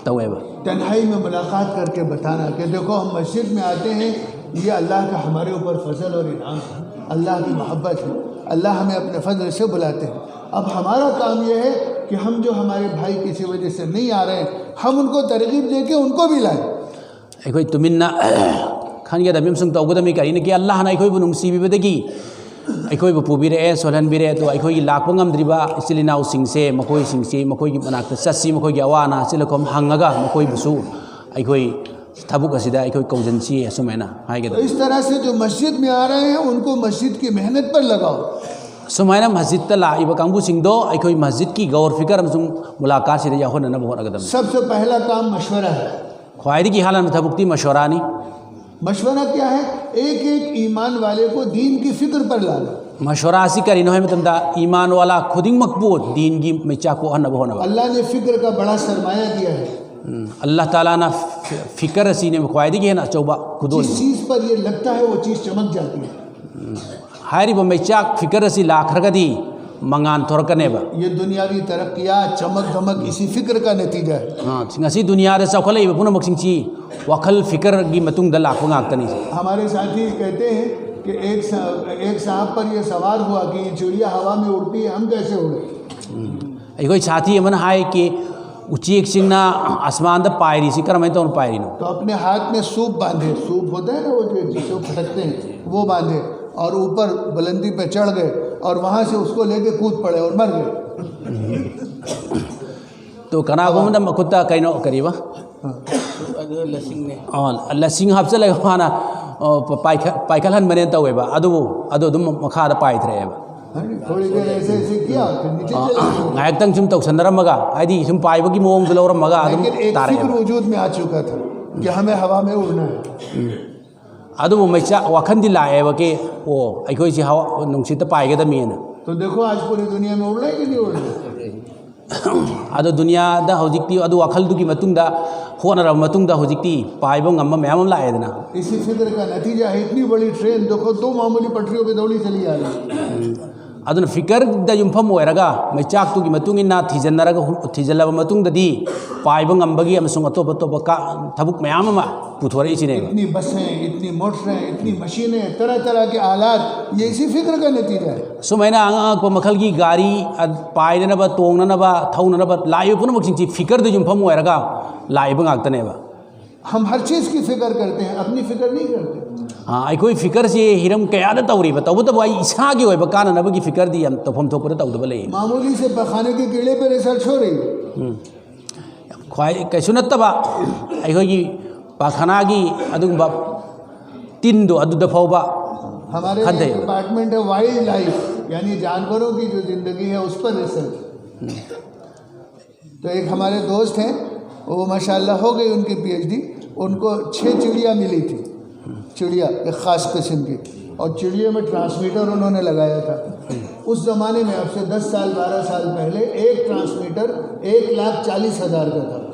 ꯇꯧꯋꯦꯕ꯫ तन्हाई में मुलाकात करके बताना कि देखो, हम मस्जिद में आते हैं, ये अल्लाह का हमारे ऊपर फजल और इनाम है, अल्लाह की मोहब्बत है, अल्लाह हमें अपने फजल से बुलाते हैं। अब हमारा काम यह है कि हम जो हमारे भाई किसी वजह से नहीं आ रहे हैं, हम उनको तरगीब दे के उनको भी लाएं। ꯑꯩꯈꯣꯏ ꯇꯨꯃꯤꯟꯅ ꯈꯟꯒꯗꯕ ꯑꯃꯁꯨꯡ ꯇꯧꯒꯗꯕꯅꯤ꯫ ꯀꯔꯤꯅꯣꯒꯤ ꯑꯜꯂꯥꯍꯅ ꯑꯩꯈꯣꯏꯕꯨ ꯅꯨꯡꯁꯤꯕꯤꯕꯗꯒꯤ ꯑꯩꯈꯣꯏꯕꯨ ꯄꯨꯕꯤꯔꯛꯑꯦ, ꯁꯣꯜꯍꯟꯕꯤꯔꯛꯑꯦ꯫ ꯑꯗꯣ ꯑꯩꯈꯣꯏꯒꯤ ꯂꯥꯛꯄ ꯉꯝꯗ꯭ꯔꯤꯕ ꯏꯆꯤꯜ ꯏꯅꯥꯎꯁꯤꯡꯁꯦ, ꯃꯈꯣꯏꯁꯤꯡꯁꯤ ꯃꯈꯣꯏꯒꯤ ꯃꯅꯥꯛꯇ ꯆꯠꯁꯤ, ꯃꯈꯣꯏꯒꯤ ꯑꯋꯥ ꯑꯅꯥ ꯑꯆꯤꯜ ꯑꯀꯣꯝ ꯍꯪꯉꯒ ꯃꯈꯣꯏꯕꯨꯁꯨ ꯑꯩꯈꯣꯏ ꯊꯕꯛ ꯑꯁꯤꯗ ꯑꯩꯈꯣꯏ ꯀꯧꯁꯤꯟꯁꯤ, ꯑꯁꯨꯃꯥꯏꯅ तो ꯍꯥꯏꯒꯗꯕꯅꯤ꯫ इस तरह से जो मस्जिद में आ रहे हैं, उनको मस्जिद की मेहनत पर लगाओ। ꯁꯨꯃꯥꯏꯅ ꯃꯁꯖꯤꯗꯇ ꯂꯥꯛꯏꯕ ꯀꯥꯡꯕꯨꯁꯤꯡꯗꯣ ꯑꯩꯈꯣꯏ ꯃꯁꯖꯤꯗꯀꯤ ꯒꯧꯔ ꯐꯤꯀꯔ ꯑꯃꯁꯨꯡ ꯃꯨꯂꯥꯀꯥꯠꯁꯤꯗ ꯌꯥꯎꯍꯟꯅꯅꯕ ꯍꯣꯠꯅꯒꯗꯕꯅꯤ꯫ सबसे पहला काम मशवरा है। ख्वाहिद की हालत में तबुकती मशवरानी। मशवरा क्या है? एक एक ईमान वाले को दीन की फिक्र पर लाना। ꯃꯁꯣꯔꯥ ꯑꯁꯤ ꯀꯔꯤꯅꯣ ꯍꯥꯏꯕ ꯃꯇꯝꯗ, ꯏꯃꯥꯟ ꯋꯥꯂꯥ ꯈꯨꯗꯤꯡꯃꯛꯄꯨ ꯗꯤꯟꯒꯤ ꯃꯩꯆꯥꯛ ꯄꯣꯛꯍꯟꯅꯕ ꯍꯣꯠꯅꯕ꯫ अल्लाह ने फिक्र का बड़ा सरमाया दिया है। ꯎꯝ, ꯑꯜꯂꯥꯍ ꯇꯥꯂꯥꯅ ꯐꯤ- ꯐꯤꯀꯔ ꯑꯁꯤꯅꯦꯕ ꯈ꯭ꯋꯥꯏꯗꯒꯤ ꯍꯦꯟꯅ ꯑꯆꯧꯕ ꯈꯨꯗꯣꯜ꯫ जिस चीज पर ये लगता है, वो चीज चमक जाती है। ꯍꯥꯏꯔꯤꯕ ꯃꯩꯆꯥꯛ ꯐꯤꯀꯔ ꯑꯁꯤ ꯂꯥꯛꯈ꯭ꯔꯒꯗꯤ ꯃꯉꯥꯟ ꯊꯣꯔꯛꯀꯅꯦꯕ꯫ ये दुनियावी तरक्कियात, चमक धमक इसी फिक्र का नतीजा है। ꯑ, ꯉꯁꯤ ꯗꯨꯅꯤꯌꯥꯗ ꯆꯥꯎꯈꯠꯂꯛꯏꯕ ꯄꯨꯝꯅꯃꯛꯁꯤꯡꯁꯤ ꯋꯥꯈꯜ ꯐꯤꯀꯔꯒꯤ ꯃꯇꯨꯡꯗ ꯂꯥꯛꯄ ꯉꯥꯛꯇꯅꯤ꯫ हमारे साथी कहते हैं कि एक सा-, एक साहब पर ये सवार हुआ कि ये चिड़िया हवा में उड़ती है, हम कैसे उड़े? ꯑꯩꯈꯣꯏ ꯁꯥꯊꯤ ꯑꯃꯅ ꯍꯥꯏ ꯀꯤ ꯎꯆꯦꯛꯁꯤꯡꯅ ꯑꯁꯃꯥꯟꯗ ꯄꯥꯏꯔꯤꯁꯤ ꯀꯔꯝꯍꯥꯏꯅ ꯇꯧꯅ ꯄꯥꯏꯔꯤꯅꯣ? तो अपने हाथ में सूप बांधे, सूप होता है ना, वो जो जिसको फटकते हैं, वो बांधे और ऊपर बुलंदी पे चढ़ गए और वहां से उसको लेके कूद पड़े और मर गए। ꯇꯣ ꯀꯅꯥꯒꯨꯝꯕꯅ ꯃꯈꯨꯠꯇ ꯀꯩꯅꯣ ꯀꯔꯤꯕ? ꯑꯗꯨ ꯂꯁꯤꯡꯅꯦ꯫ ꯑꯣ, ꯂꯁꯤꯡ ꯍꯥꯞꯆꯤꯜꯂꯒ ꯃꯥꯅ, ꯑꯣ, ꯄꯥꯏꯈꯠ- ꯄꯥꯏꯈꯠꯍꯟꯕꯅꯦꯅ ꯇꯧꯋꯦꯕ꯫ ꯑꯗꯨꯕꯨ ꯑꯗꯨ ꯑꯗꯨꯝ ꯃꯈꯥꯗ ꯄꯥꯏꯊꯔꯛꯑꯦꯕ꯫ हाँ, थोड़ी देर ऐसे ऐसे किया, फिर नीचे चले गए। ꯉꯥꯏꯍꯥꯛꯇꯪ ꯁꯨꯝ ꯇꯧꯁꯟꯅꯔꯝꯃꯒ, ꯍꯥꯏꯗꯤ ꯁꯨꯝ ꯄꯥꯏꯕꯒꯤ ꯃꯑꯣꯡꯗꯣ ꯂꯧꯔꯝꯃꯒ ꯑꯗꯨꯝ लेकिन एक फिक्र ꯇꯥꯔꯛꯑꯦꯕ꯫ वजूद में आ चुका था कि हमें हवा में उड़ना है। ꯑꯗꯨꯕꯨ ꯃꯩꯆꯥꯛ ꯋꯥꯈꯜꯗꯤ ꯂꯥꯛꯑꯦꯕ ꯀꯤ, ꯑꯣ, ꯑꯩꯈꯣꯏꯁꯤ ꯍꯋꯥ ꯅꯨꯡꯁꯤꯠꯇ ꯄꯥꯏꯒꯗꯕꯅꯤꯅ꯫ तो देखो, आज पूरी दुनिया में उड़ना है कि नहीं उड़ना है? ꯑꯗꯣ ꯗꯨꯅꯤꯌꯥꯗ ꯍꯧꯖꯤꯛꯇꯤ ꯑꯗꯨ ꯋꯥꯈꯜꯗꯨꯒꯤ ꯃꯇꯨꯡꯗ ꯍꯣꯠꯅꯔꯕ ꯃꯇꯨꯡꯗ ꯍꯧꯖꯤꯛꯇꯤ ꯄꯥꯏꯕ ꯉꯝꯕ ꯃꯌꯥꯝ ꯑꯃ ꯂꯥꯛꯑꯦꯗꯅ꯫ इसी फिक्र का नतीजा है, इतनी बड़ी ट्रेन देखो, दो मामूली पटरियों पे दौड़ी चली आ रही है। ꯑꯗꯨꯅ ꯐꯤꯀꯔꯗ ꯌꯨꯝꯐꯝ ꯑꯣꯏꯔꯒ ꯃꯩꯆꯥꯛꯇꯨꯒꯤ ꯃꯇꯨꯡ ꯏꯟꯅ ꯊꯤꯖꯤꯟꯅꯔꯒ ꯍꯨ- ꯊꯤꯖꯤꯜꯂꯕ ꯃꯇꯨꯡꯗꯗꯤ ꯄꯥꯏꯕ ꯉꯝꯕꯒꯤ ꯑꯃꯁꯨꯡ ꯑꯇꯣꯞ ꯑꯇꯣꯞꯄ ꯀꯥ- ꯊꯕꯛ ꯃꯌꯥꯝ ꯑꯃ ꯄꯨꯊꯣꯔꯛꯏꯁꯤꯅꯦꯕ꯫ इतनी बसें, इतनी मोटरें, इतनी मशीनें, तरह तरह के आलात, ये इसी फिक्र का नतीजा है। ꯁꯨꯃꯥꯏꯅ ꯑꯉꯛ ꯑꯉꯛꯄ ꯃꯈꯜꯒꯤ ꯒꯥꯔꯤ ꯑ- ꯄꯥꯏꯅꯅꯕ, ꯇꯣꯡꯅꯅꯕ, ꯊꯧꯅꯅꯕ ꯂꯥꯛꯏꯕ ꯄꯨꯝꯅꯃꯛꯁꯤꯡꯁꯤ ꯐꯤꯀꯔꯗ ꯌꯨꯝꯐꯝ ꯑꯣꯏꯔꯒ ꯂꯥꯛꯏꯕ ꯉꯥꯛꯇꯅꯦꯕ꯫ हम हर चीज़ की फिक्र करते हैं, अपनी फिक्र नहीं करते। ꯑꯩꯈꯣꯏ ꯐꯤꯀꯔꯁꯤ ꯍꯤꯔꯝ ꯀꯌꯥꯗ ꯇꯧꯔꯤꯕ, ꯇꯧꯕꯇꯕꯨ ꯑꯩ ꯏꯁꯥꯒꯤ ꯑꯣꯏꯕ ꯀꯥꯟꯅꯅꯕꯒꯤ ꯐꯤꯀꯔꯗꯤ ꯌꯥꯝ ꯇꯧꯐꯝ ꯊꯣꯛꯄꯗ ꯇꯧꯗꯕ ꯂꯩ꯫ मामूली से पखाने के कीड़े पे रिसर्च हो रही है। ꯈ꯭ꯋꯥꯏ ꯀꯩꯁꯨ ꯅꯠꯇꯕ ꯑꯩꯈꯣꯏꯒꯤ ꯄꯥꯈꯅꯥꯒꯤ ꯑꯗꯨꯒꯨꯝꯕ ꯇꯤꯟꯗꯣ ꯑꯗꯨꯗ ꯐꯥꯎꯕ हमारे ꯈꯟꯊꯩ꯫ डिपार्टमेंट है वाइल्ड लाइफ, यानी जानवरों की जो जिंदगी है उस पर रिसर्च। तो एक हमारे दोस्त हैं, वो माशाल्लाह हो गई उनकी पीएचडी। उनको छह चिड़िया मिली थी, चिड़िया एक ख़ास किस्म की, और चिड़ियों में ट्रांसमीटर उन्होंने लगाया था। उस ज़माने में, अब से दस साल, बारह साल पहले, एक ट्रांसमीटर एक लाख चालीस हज़ार का था।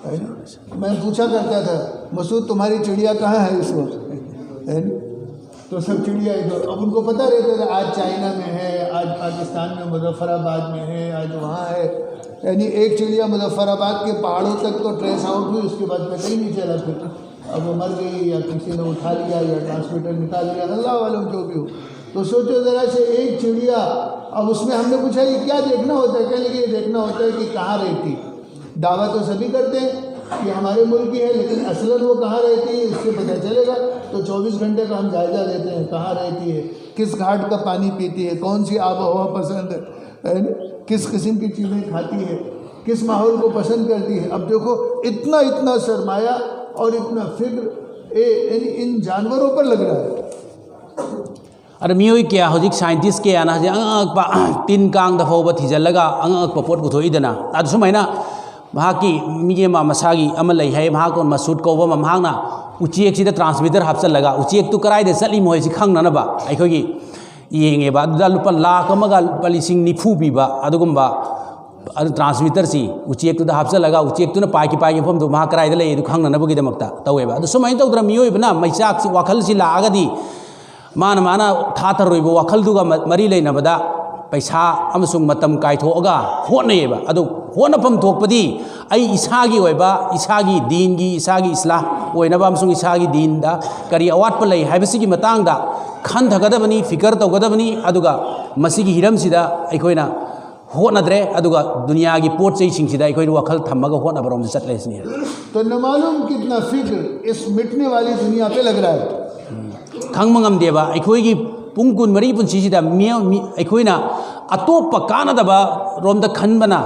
है ना? मैं पूछा करता था, "मसूद, तुम्हारी चिड़िया कहाँ है इस वक्त?" है ना? तो सब चिड़िया इधर। अब उनको पता रहता था, आज चाइना में है, आज पाकिस्तान में मुजफ्फराबाद में है, आज वहाँ है। यानी एक चिड़िया मुजफ्फराबाद के पहाड़ों तक तो ट्रेस आउट हुई, उसके बाद पता ही नहीं चला फिर। अब वो मर गई या किसी ने उठा लिया या ट्रांसमीटर निकाल लिया, अल्लाह मालूम जो भी हो। तो सोचो ज़रा से, एक चिड़िया, अब उसमें हमने पूछा, "ये क्या देखना होता है?" कहने लगे, "ये देखना होता है कि कहाँ रहती।" दावा तो सभी करते हैं कि हमारे मुल्क की है, लेकिन असलन वो कहाँ रहती है, इससे पता चलेगा। तो चौबीस घंटे का हम जायजा लेते हैं, कहाँ रहती है, किस घाट का पानी पीती है, कौन सी आबोहवा पसंद है, है ना? किस किस्म की चीज़ें खाती है, किस माहौल को पसंद करती है। अब देखो, इतना, इतना सरमाया और इतना फिक्र ए, इन, इन जानवरों पर लग रहा है। ꯑꯗ ꯃꯤꯑꯣꯏ ꯀꯌꯥ, ꯍꯧꯖꯤꯛ ꯁꯥꯏꯟꯇꯤꯁ ꯀꯌꯥꯅ ꯍꯧꯖꯤꯛ ꯑꯉꯛ ꯑꯉꯛꯄ ꯇꯤꯟ ꯀꯥꯡꯗ ꯐꯥꯎꯕ ꯊꯤꯖꯤꯜꯂꯒ ꯑꯉꯛ ꯑꯉꯛꯄ ꯄꯣꯠ ꯄꯨꯊꯣꯛꯏꯗꯅ꯫ ꯑꯗꯨ ꯁꯨꯃꯥꯏꯅ ꯃꯍꯥꯛꯀꯤ ꯃꯤ ꯑꯃ ꯃꯁꯥꯒꯤ ꯑꯃ ꯂꯩ ꯍꯥꯏ, ꯃꯍꯥꯛ ꯃꯁꯨꯗ ꯀꯧꯕ ꯑꯃ, ꯃꯍꯥꯛꯅ ꯎꯆꯦꯛꯁꯤꯗ ꯇ꯭ꯔꯥꯟꯁꯃꯤꯇꯔ ꯍꯥꯞꯆꯤꯜꯂꯒ ꯎꯆꯦꯛꯇꯨ ꯀꯗꯥꯏꯗ ꯆꯠꯂꯤꯃꯣ ꯍꯥꯏꯁꯤ ꯈꯪꯅꯅꯕ ꯑꯩꯈꯣꯏꯒꯤ ꯌꯦꯡꯉꯦꯕ꯫ ꯑꯗꯨꯗ ꯂꯨꯄꯥ ꯂꯥꯈ ꯑꯃꯒ ꯂꯨꯄꯥ ꯂꯤꯁꯤꯡ ꯅꯤꯐꯨ ꯄꯤꯕ ꯑꯗꯨꯒꯨꯝꯕ ꯑꯗꯨ ꯇ꯭ꯔꯥꯟꯁꯃꯤꯇꯔꯁꯤ ꯎꯆꯦꯛꯇꯨꯗ ꯍꯥꯞꯆꯤꯜꯂꯒ ꯎꯆꯦꯛꯇꯨꯅ ꯄꯥꯏꯈꯤ ꯄꯥꯏꯈꯤ ꯃꯐꯝꯗꯨ ꯃꯍꯥꯛ ꯀꯗꯥꯏꯗ ꯂꯩ ꯑꯗꯨ ꯈꯪꯅꯅꯕꯒꯤꯗꯃꯛꯇ ꯇꯧꯋꯦꯕ꯫ ꯑꯗꯨ ꯁꯨꯃꯥꯏꯅ ꯇꯧꯗꯅ ꯃꯤꯑꯣꯏꯕꯅ ꯃꯩꯆꯥꯛꯁꯤ, ꯋꯥꯈꯜꯁꯤ ꯂꯥꯛꯑꯒꯗꯤ ꯃꯥꯅ ꯃꯥꯅ ꯊꯥꯊꯔꯣꯏꯕ ꯋꯥꯈꯜꯗꯨꯒ ꯃ-, ꯃꯔꯤ ꯂꯩꯅꯕꯗ ꯄꯩꯁꯥ ꯑꯃꯁꯨꯡ ꯃꯇꯝ ꯀꯥꯏꯊꯣꯛꯑꯒ ꯍꯣꯠꯅꯩꯌꯦꯕ꯫ ꯑꯗꯨ ꯍꯣꯠꯅꯐꯝ ꯊꯣꯛꯄꯗꯤ ꯑꯩ ꯏꯁꯥꯒꯤ ꯑꯣꯏꯕ, ꯏꯁꯥꯒꯤ ꯗꯤꯟꯒꯤ, ꯏꯁꯥꯒꯤ ꯏꯁꯂꯥꯍ ꯑꯣꯏꯅꯕ ꯑꯃꯁꯨꯡ ꯏꯁꯥꯒꯤ ꯗꯤꯟꯗ ꯀꯔꯤ ꯑꯋꯥꯠꯄ ꯂꯩ ꯍꯥꯏꯕꯁꯤꯒꯤ ꯃꯇꯥꯡꯗ ꯈꯟꯊꯒꯗꯕꯅꯤ, ꯐꯤꯀꯔ ꯇꯧꯒꯗꯕꯅꯤ꯫ ꯑꯗꯨꯒ ꯃꯁꯤꯒꯤ ꯍꯤꯔꯝꯁꯤꯗ ꯑꯩꯈꯣꯏꯅ ꯍꯣꯠꯅꯗ꯭ꯔꯦ, ꯑꯗꯨꯒ ꯗꯨꯅꯤꯌꯥꯒꯤ ꯄꯣꯠ ꯆꯩꯁꯤꯡꯁꯤꯗ ꯑꯩꯈꯣꯏꯅ ꯋꯥꯈꯜ ꯊꯝꯃꯒ ꯍꯣꯠꯅꯕꯔꯣꯝꯗ ꯆꯠꯂꯦ ꯁꯤꯅꯤ꯫ तो न मालूम कितना फिक्र इस मिटने वाली दुनिया पे लग रहा है। ꯈꯪꯕ ꯉꯝꯗꯦꯕ꯫ ꯑꯩꯈꯣꯏꯒꯤ ꯄꯨꯡ ꯀꯨꯟꯃꯔꯤ ꯄꯨꯟꯁꯤꯁꯤꯗ ꯃꯤꯑꯣ-, ꯃꯤ-, ꯑꯩꯈꯣꯏꯅ ꯑꯇꯣꯞꯄ ꯀꯥꯟꯅꯗꯕ ꯔꯣꯝꯗ ꯈꯟꯕꯅ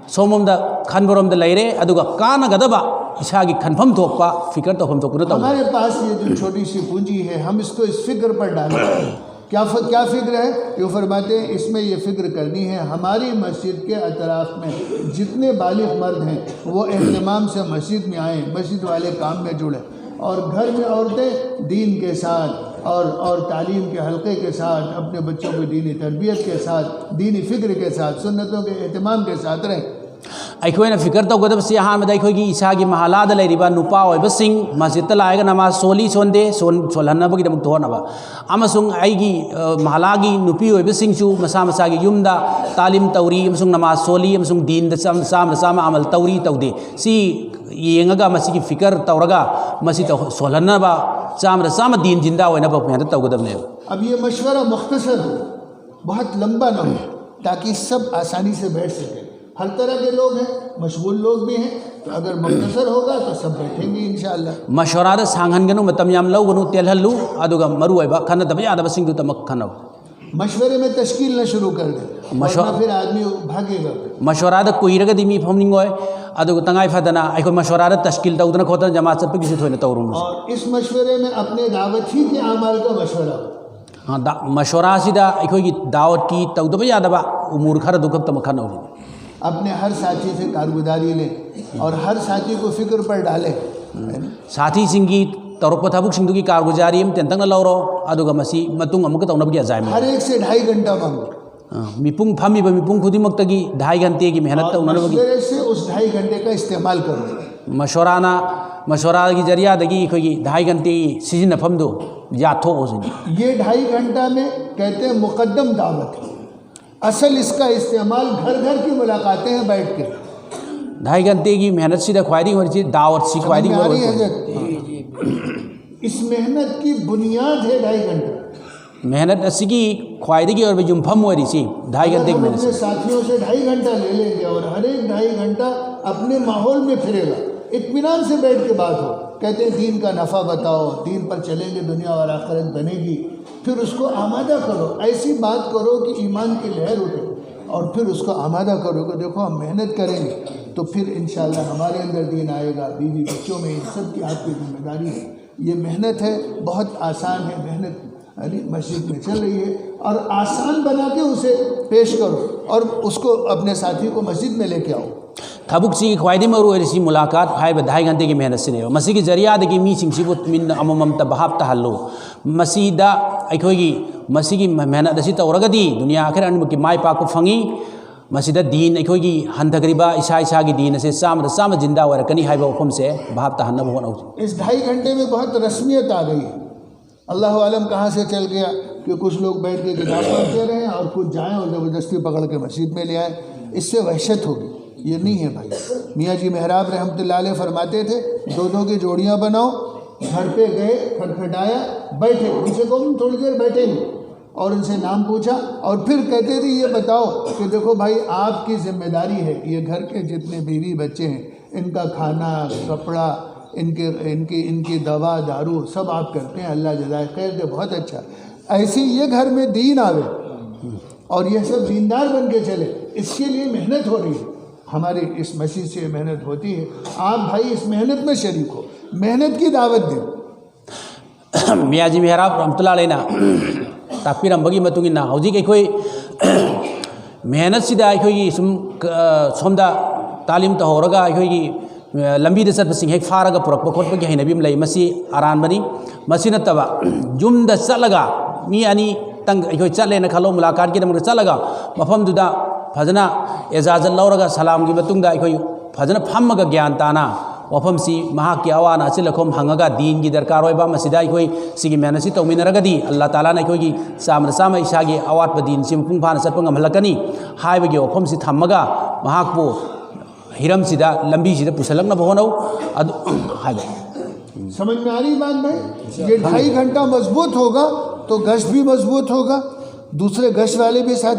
ꯁꯣꯝꯂꯣꯝꯗ ꯈꯟꯕꯔꯣꯝꯗ ꯂꯩꯔꯦ, ꯑꯗꯨꯒ ꯀꯥꯟꯅꯒꯗꯕ ꯏꯁꯥꯒꯤ ꯈꯟꯐꯝ ꯊꯣꯛꯄ, ꯐꯤꯀꯔ ꯇꯧꯐꯝ ꯊꯣꯛꯄꯗꯨ ꯇꯧꯗꯦ꯫ हमारे पास ये जो छोटी सी पूंजी है, हम इसको इस फिक्र पर डालें। क्या फ, क्या फिक्र है? ये फरमाते हैं, इसमें ये फिक्र करनी है, हमारी मस्जिद के अतराफ में जितने बालिग मर्द हैं, वो एहतमाम से मस्जिद में आए, मस्जिद वाले काम में जुड़े, और घर में औरतें दीन के साथ और और तालीम के हल्के के साथ, अपने बच्चों की दीनी तरबियत के साथ, दीनी फिक्र के साथ, सुन्नतों के एहतमाम के साथ रहें। ꯑꯩꯈꯣꯏꯅ ꯐꯤꯀꯔ ꯇꯧꯒꯗꯕꯁꯤ ꯑꯍꯥꯟꯕꯗ ꯑꯩꯈꯣꯏꯒꯤ ꯏꯁꯥꯒꯤ ꯃꯍꯜꯂꯥꯗ ꯂꯩꯔꯤꯕ ꯅꯨꯄꯥ ꯑꯣꯏꯕꯁꯤꯡ ꯃꯁꯖꯤꯗꯇ ꯂꯥꯛꯑꯒ ꯅꯃꯥꯖ ꯁꯣꯜꯂꯤ ꯁꯣꯟꯗꯦ, ꯁꯣꯟ-, ꯁꯣꯜꯍꯟꯅꯕꯒꯤꯗꯃꯛꯇ ꯍꯣꯠꯅꯕ, ꯑꯃꯁꯨꯡ ꯑꯩꯒꯤ, ꯑ, ꯃꯍꯜꯂꯥꯒꯤ ꯅꯨꯄꯤ ꯑꯣꯏꯕꯁꯤꯡꯁꯨ ꯃꯁꯥ ꯃꯁꯥꯒꯤ ꯌꯨꯝꯗ ꯇꯥꯂꯤꯝ ꯇꯧꯔꯤ ꯑꯃꯁꯨꯡ ꯅꯃꯥꯖ ꯁꯣꯜꯂꯤ ꯑꯃꯁꯨꯡ ꯗꯤꯟꯗ ꯆꯥꯝ-, ꯆꯥꯝꯃꯗ ꯆꯥꯝꯃ ꯑꯃꯜ ꯇꯧꯔꯤ ꯇꯧꯗꯦ, ꯁꯤ ꯌꯦꯡꯉꯒ ꯃꯁꯤꯒꯤ ꯐꯤꯀꯔ ꯇꯧꯔꯒ ꯃꯁꯤ ꯇꯧ-, ꯁꯣꯜꯍꯟꯅꯕ ꯆꯥꯝꯃꯗ ꯆꯥꯝꯃ ꯗꯤꯟ ꯖꯤꯟꯗꯥ ꯑꯣꯏꯅꯕ ꯃꯌꯥꯝꯗ ꯇꯧꯒꯗꯕꯅꯦꯕ꯫ अब ये मशवरा मुख्तसर हो, बहुत लंबा ना हो, ताकि सब आसानी से बैठ सकें। हर तरह के लोग हैं, मशगूल लोग भी हैं, तो अगर मुख्तसर होगा तो सब बैठेंगे इंशाअल्लाह। ꯃꯁꯣꯔꯥꯗ ꯁꯥꯡꯍꯟꯒꯅꯨ, ꯃꯇꯝ ꯌꯥꯝ ꯂꯧꯒꯅꯨ, ꯇꯦꯜꯍꯜꯂꯨ, ꯑꯗꯨꯒ ꯃꯔꯨꯑꯣꯏꯕ ꯈꯟꯅꯗꯕ ꯌꯥꯗꯕꯁꯤꯡꯗꯨꯇꯃꯛ ꯈꯟꯅꯧ꯫ मशवरे में तश्कील न शुरू कर दे, मशव- वरना फिर आदमी भागेगा। ꯃꯁꯣꯔꯥꯗ ꯀꯨꯏꯔꯒꯗꯤ ꯃꯤ ꯐꯝꯅꯤꯡꯉꯣꯏ, ꯑꯗꯨꯒ ꯇꯉꯥꯏ ꯐꯗꯅ ꯑꯩꯈꯣꯏ ꯃꯁꯣꯔꯥꯗ ꯇꯁꯀꯤꯜ ꯇꯧꯗꯅ ꯈꯣꯠꯇꯅ ꯖꯃꯥ ꯆꯠꯄꯒꯤꯁꯨ ꯊꯣꯏꯅ ꯇꯧꯔꯨꯅꯨ꯫ और इस मशवरे में अपने दावत ही के अमाल का मशवरा हो। ꯑ, ꯗ-, ꯃꯁꯣꯔꯥꯁꯤꯗ ꯑꯩꯈꯣꯏꯒꯤ ꯗꯥꯋꯠꯀꯤ ꯇꯧꯗꯕ ꯌꯥꯗꯕ ꯎꯃꯨꯔ ꯈꯔꯗꯨ ꯈꯛꯇꯃꯛ ꯈꯟꯅꯧ꯫ अपने हर साथी से कारगुजारी लें और हर साथी को फिक्र पर डालें। ꯁꯥꯊꯤꯁꯤꯡꯒꯤ ꯇꯧꯔꯛꯄ ꯊꯕꯛꯁꯤꯡꯗꯨꯒꯤ ꯀꯥꯔꯒꯨꯖꯥꯔꯤ ꯑꯃ ꯇꯦꯟꯇꯛꯅ ꯂꯧꯔꯣ, ꯑꯗꯨꯒ ꯃꯁꯤ ꯃꯇꯨꯡ ꯑꯃꯨꯛꯀ ꯇꯧꯅꯕꯒꯤ ꯑꯖꯥꯏꯃꯦꯟ꯫ हर एक से ढाई घंटा मांगो। और ꯇꯧꯅꯅꯕꯒꯤ मशवरे से उस ढाई घंटे का इस्तेमाल करो। ꯃꯁꯣꯔꯥꯅ, ꯃꯁꯣꯔꯥꯒꯤ ꯖꯔꯤꯌꯥꯗꯒꯤ ꯑꯩꯈꯣꯏꯒꯤ ढाई घंटे ꯒꯤ ꯁꯤꯖꯤꯟꯅꯐꯝꯗꯨ ꯌꯥꯊꯣꯛꯑꯣ ꯁꯤꯅꯤ꯫ ये ढाई घंटा में कहते हैं मुकद्दम दावत है। असल इसका इस्तेमाल घर घर की मुलाकातें हैं बैठ के। ढाई घंटे ꯒꯤ मेहनत ꯁꯤꯗ ꯈ꯭ꯋꯥꯏꯗꯒꯤ ꯃꯔꯨ ꯑꯣꯏꯔꯤꯁꯤ दावत ꯁꯤ समझ ख्वाइदी में आ रही है ꯃꯔꯨ हजरत? इस मेहनत की बुनियाद है ढाई घंटा। मेहनत ꯑꯁꯤꯒꯤ ख्वाइदी ꯑꯣꯏꯕ ꯌꯨꯝꯐꯝ ꯑꯣꯏꯔꯤꯁꯤ ढाई अगर घंटे की हम मेहनत अपने ꯁꯤ꯫ साथियों से ढाई घंटा ले लेंगे और हर एक ढाई घंटा अपने माहौल में फिरेगा, इत्मीनान से बैठ के बात हो, कहते हैं दीन का नफा बताओ, दीन पर चलेंगे, दुनिया और आखिरत बनेगी, फिर उसको आमादा करो, ऐसी बात करो कि ईमान की लहर उठे, और फिर उसको आमादा करो कि देखो हम मेहनत करेंगे तो फिर इंशाल्लाह हमारे अंदर दीन आएगा, बीवी बच्चों में, इन सब की आपकी जिम्मेदारी है। ये मेहनत है, बहुत आसान है मेहनत। अली मस्जिद में चल रही है और आसान बना के उसे पेश करो और उसको अपने साथी को मस्जिद में लेके आओ। ꯊꯕꯛꯁꯤꯒꯤ ꯈ꯭ꯋꯥꯏꯗꯒꯤ ꯃꯔꯨ ꯑꯣꯏꯔꯤꯁꯤ ꯃꯨꯂꯥꯀꯥꯠ ꯍꯥꯏꯕ ढाई घंटे ꯒꯤ मेहनत ꯁꯤꯅꯦꯕ꯫ ꯃꯁꯤꯒꯤ ꯖꯔꯤꯌꯥꯗꯒꯤ ꯃꯤꯁꯤꯡꯁꯤꯕꯨ ꯃꯤꯟ ꯑꯃꯃꯝꯇ ꯚꯥꯞ ꯇꯥꯍꯜꯂꯨ꯫ ꯃꯁꯤꯗ ꯑꯩꯈꯣꯏꯒꯤ ꯃꯁꯤꯒꯤ मेहनत ꯑꯁꯤ ꯇꯧꯔꯒꯗꯤ ꯗꯨꯅꯤꯌꯥ ꯑꯥꯈꯤꯔ ꯑꯅꯤꯃꯛꯀꯤ ꯃꯥꯏ ꯄꯥꯛꯄ ꯐꯪꯉꯤ꯫ ꯃꯁꯤꯗ ꯗꯤꯟ ꯑꯩꯈꯣꯏꯒꯤ ꯍꯟꯊꯈ꯭ꯔꯤꯕ ꯏꯁꯥ ꯏꯁꯥꯒꯤ ꯗꯤꯟ ꯑꯁꯦ ꯆꯥꯝꯃꯗ ꯆꯥꯝꯃ जिंदा ꯑꯣꯏꯔꯛꯀꯅꯤ ꯍꯥꯏꯕ ꯋꯥꯐꯝꯁꯦ ꯚꯥꯞ ꯇꯥꯍꯟꯅꯕ ꯍꯣꯠꯅꯧ꯫ इस ढाई घंटे में बहुत रस्मियत आ गई है। अल्लाह आलम कहाँ से चल गया कि कुछ लोग बैठ के किताब पढ़ते रहे और कुछ जाएं और ज़बरदस्ती पकड़ के मस्जिद में ले आए। इससे वहशत होगी, ये नहीं है भाई। मियाँ जी मेहराब रहमतुल्लाह अलैह फरमाते थे, दो दो की जोड़ियाँ बनाओ, घर पे गए, खटखटाया, बैठे, उनसे कहो तुम थोड़ी देर बैठेंगे, और उनसे नाम पूछा और फिर कहते थे, ये बताओ कि देखो भाई, आपकी जिम्मेदारी है, ये घर के जितने बीवी बच्चे हैं, इनका खाना, कपड़ा, इनके इनकी इनकी दवा, दारू, सब आप करते हैं, अल्लाह जजाए खैर दे, बहुत अच्छा। ऐसे ये घर में दीन आवे और ये सब दीनदार बन के चले, इसके लिए मेहनत हो रही है। हमारी इस मस्जिद से मेहनत होती है। आप भाई इस मेहनत में शरीक हो, मेहनत की दावत दें। ꯃꯤꯌꯥꯖꯤ ꯃꯤꯍꯔꯥꯕ ꯔꯍꯃꯇꯨꯜꯂꯥ ꯑꯂꯩꯅ ꯇꯥꯛꯄꯤꯔꯝꯕꯒꯤ ꯃꯇꯨꯡ ꯏꯟꯅ ꯍꯧꯖꯤꯛ ꯑꯩꯈꯣꯏ मेहनत ꯁꯤꯗ ꯑꯩꯈꯣꯏꯒꯤ ꯁꯨꯝ, ꯑ, ꯁꯣꯝꯗ ꯇꯥꯂꯤꯝ ꯇꯧꯍꯧꯔꯒ ꯑꯩꯈꯣꯏꯒꯤ ꯂꯝꯕꯤꯗ ꯆꯠꯄꯁꯤꯡ ꯍꯦꯛ ꯐꯥꯔꯒ ꯄꯨꯔꯛꯄ ꯈꯣꯠꯄꯒꯤ ꯍꯩꯅꯕꯤ ꯑꯃ ꯂꯩ꯫ ꯃꯁꯤ ꯑꯔꯥꯟꯕꯅꯤ꯫ ꯃꯁꯤ ꯅꯠꯇꯕ, ꯌꯨꯝꯗ ꯆꯠꯂꯒ ꯃꯤ ꯑꯅꯤꯇꯪ ꯑꯩꯈꯣꯏ ꯆꯠꯂꯦꯅ ꯈꯜꯂꯣ, ꯃꯨꯂꯥꯀꯥꯠꯀꯤꯗꯃꯛꯇ ꯆꯠꯂꯒ ꯃꯐꯝꯗꯨꯗ ꯐꯖꯅ ꯏꯖꯥꯖꯠ ꯂꯧꯔꯒ ꯁꯂꯥꯝꯒꯤ ꯃꯇꯨꯡꯗ ꯑꯩꯈꯣꯏ ꯐꯖꯅ ꯐꯝꯃꯒ ꯒ꯭ꯌꯥꯟ ꯇꯥꯅ ꯋꯥꯐꯝꯁꯤ ꯃꯍꯥꯛꯀꯤ ꯑꯋꯥ ꯑꯅꯥ ꯑꯆꯤꯜ ꯑꯈꯣꯝ ꯍꯪꯉꯒ ꯗꯤꯟꯒꯤ ꯗꯔꯀꯥꯔ ꯑꯣꯏꯕ, ꯃꯁꯤꯗ ꯑꯩꯈꯣꯏ ꯁꯤꯒꯤ ꯃꯦꯍꯅꯠꯁꯤ ꯇꯧꯃꯤꯟꯅꯔꯒꯗꯤ ꯑꯜꯂꯥ ꯇꯥꯂꯥꯅ ꯑꯩꯈꯣꯏꯒꯤ ꯆꯥꯝꯃꯗ ꯆꯥꯝꯃ ꯏꯁꯥꯒꯤ ꯑꯋꯥꯠꯄ ꯗꯤꯟꯁꯤ ꯃꯄꯨꯡ ꯐꯥꯅ ꯆꯠꯄ ꯉꯝꯍꯜꯂꯛꯀꯅꯤ ꯍꯥꯏꯕꯒꯤ ꯋꯥꯐꯝꯁꯤ ꯊꯝꯃꯒ ꯃꯍꯥꯛꯄꯨ ꯍꯤꯔꯝꯁꯤꯗ, ꯂꯝꯕꯤꯁꯤꯗ ꯄꯨꯁꯜꯂꯛꯅꯕ ꯍꯣꯠꯅꯧ꯫ ꯑꯗꯨ ꯍꯥꯏꯕ꯫ समझ में आ रही बात भाई? ये ढाई घंटा मजबूत होगा तो गश्त भी मजबूत होगा, दूसरे गश्त वाले भी साथ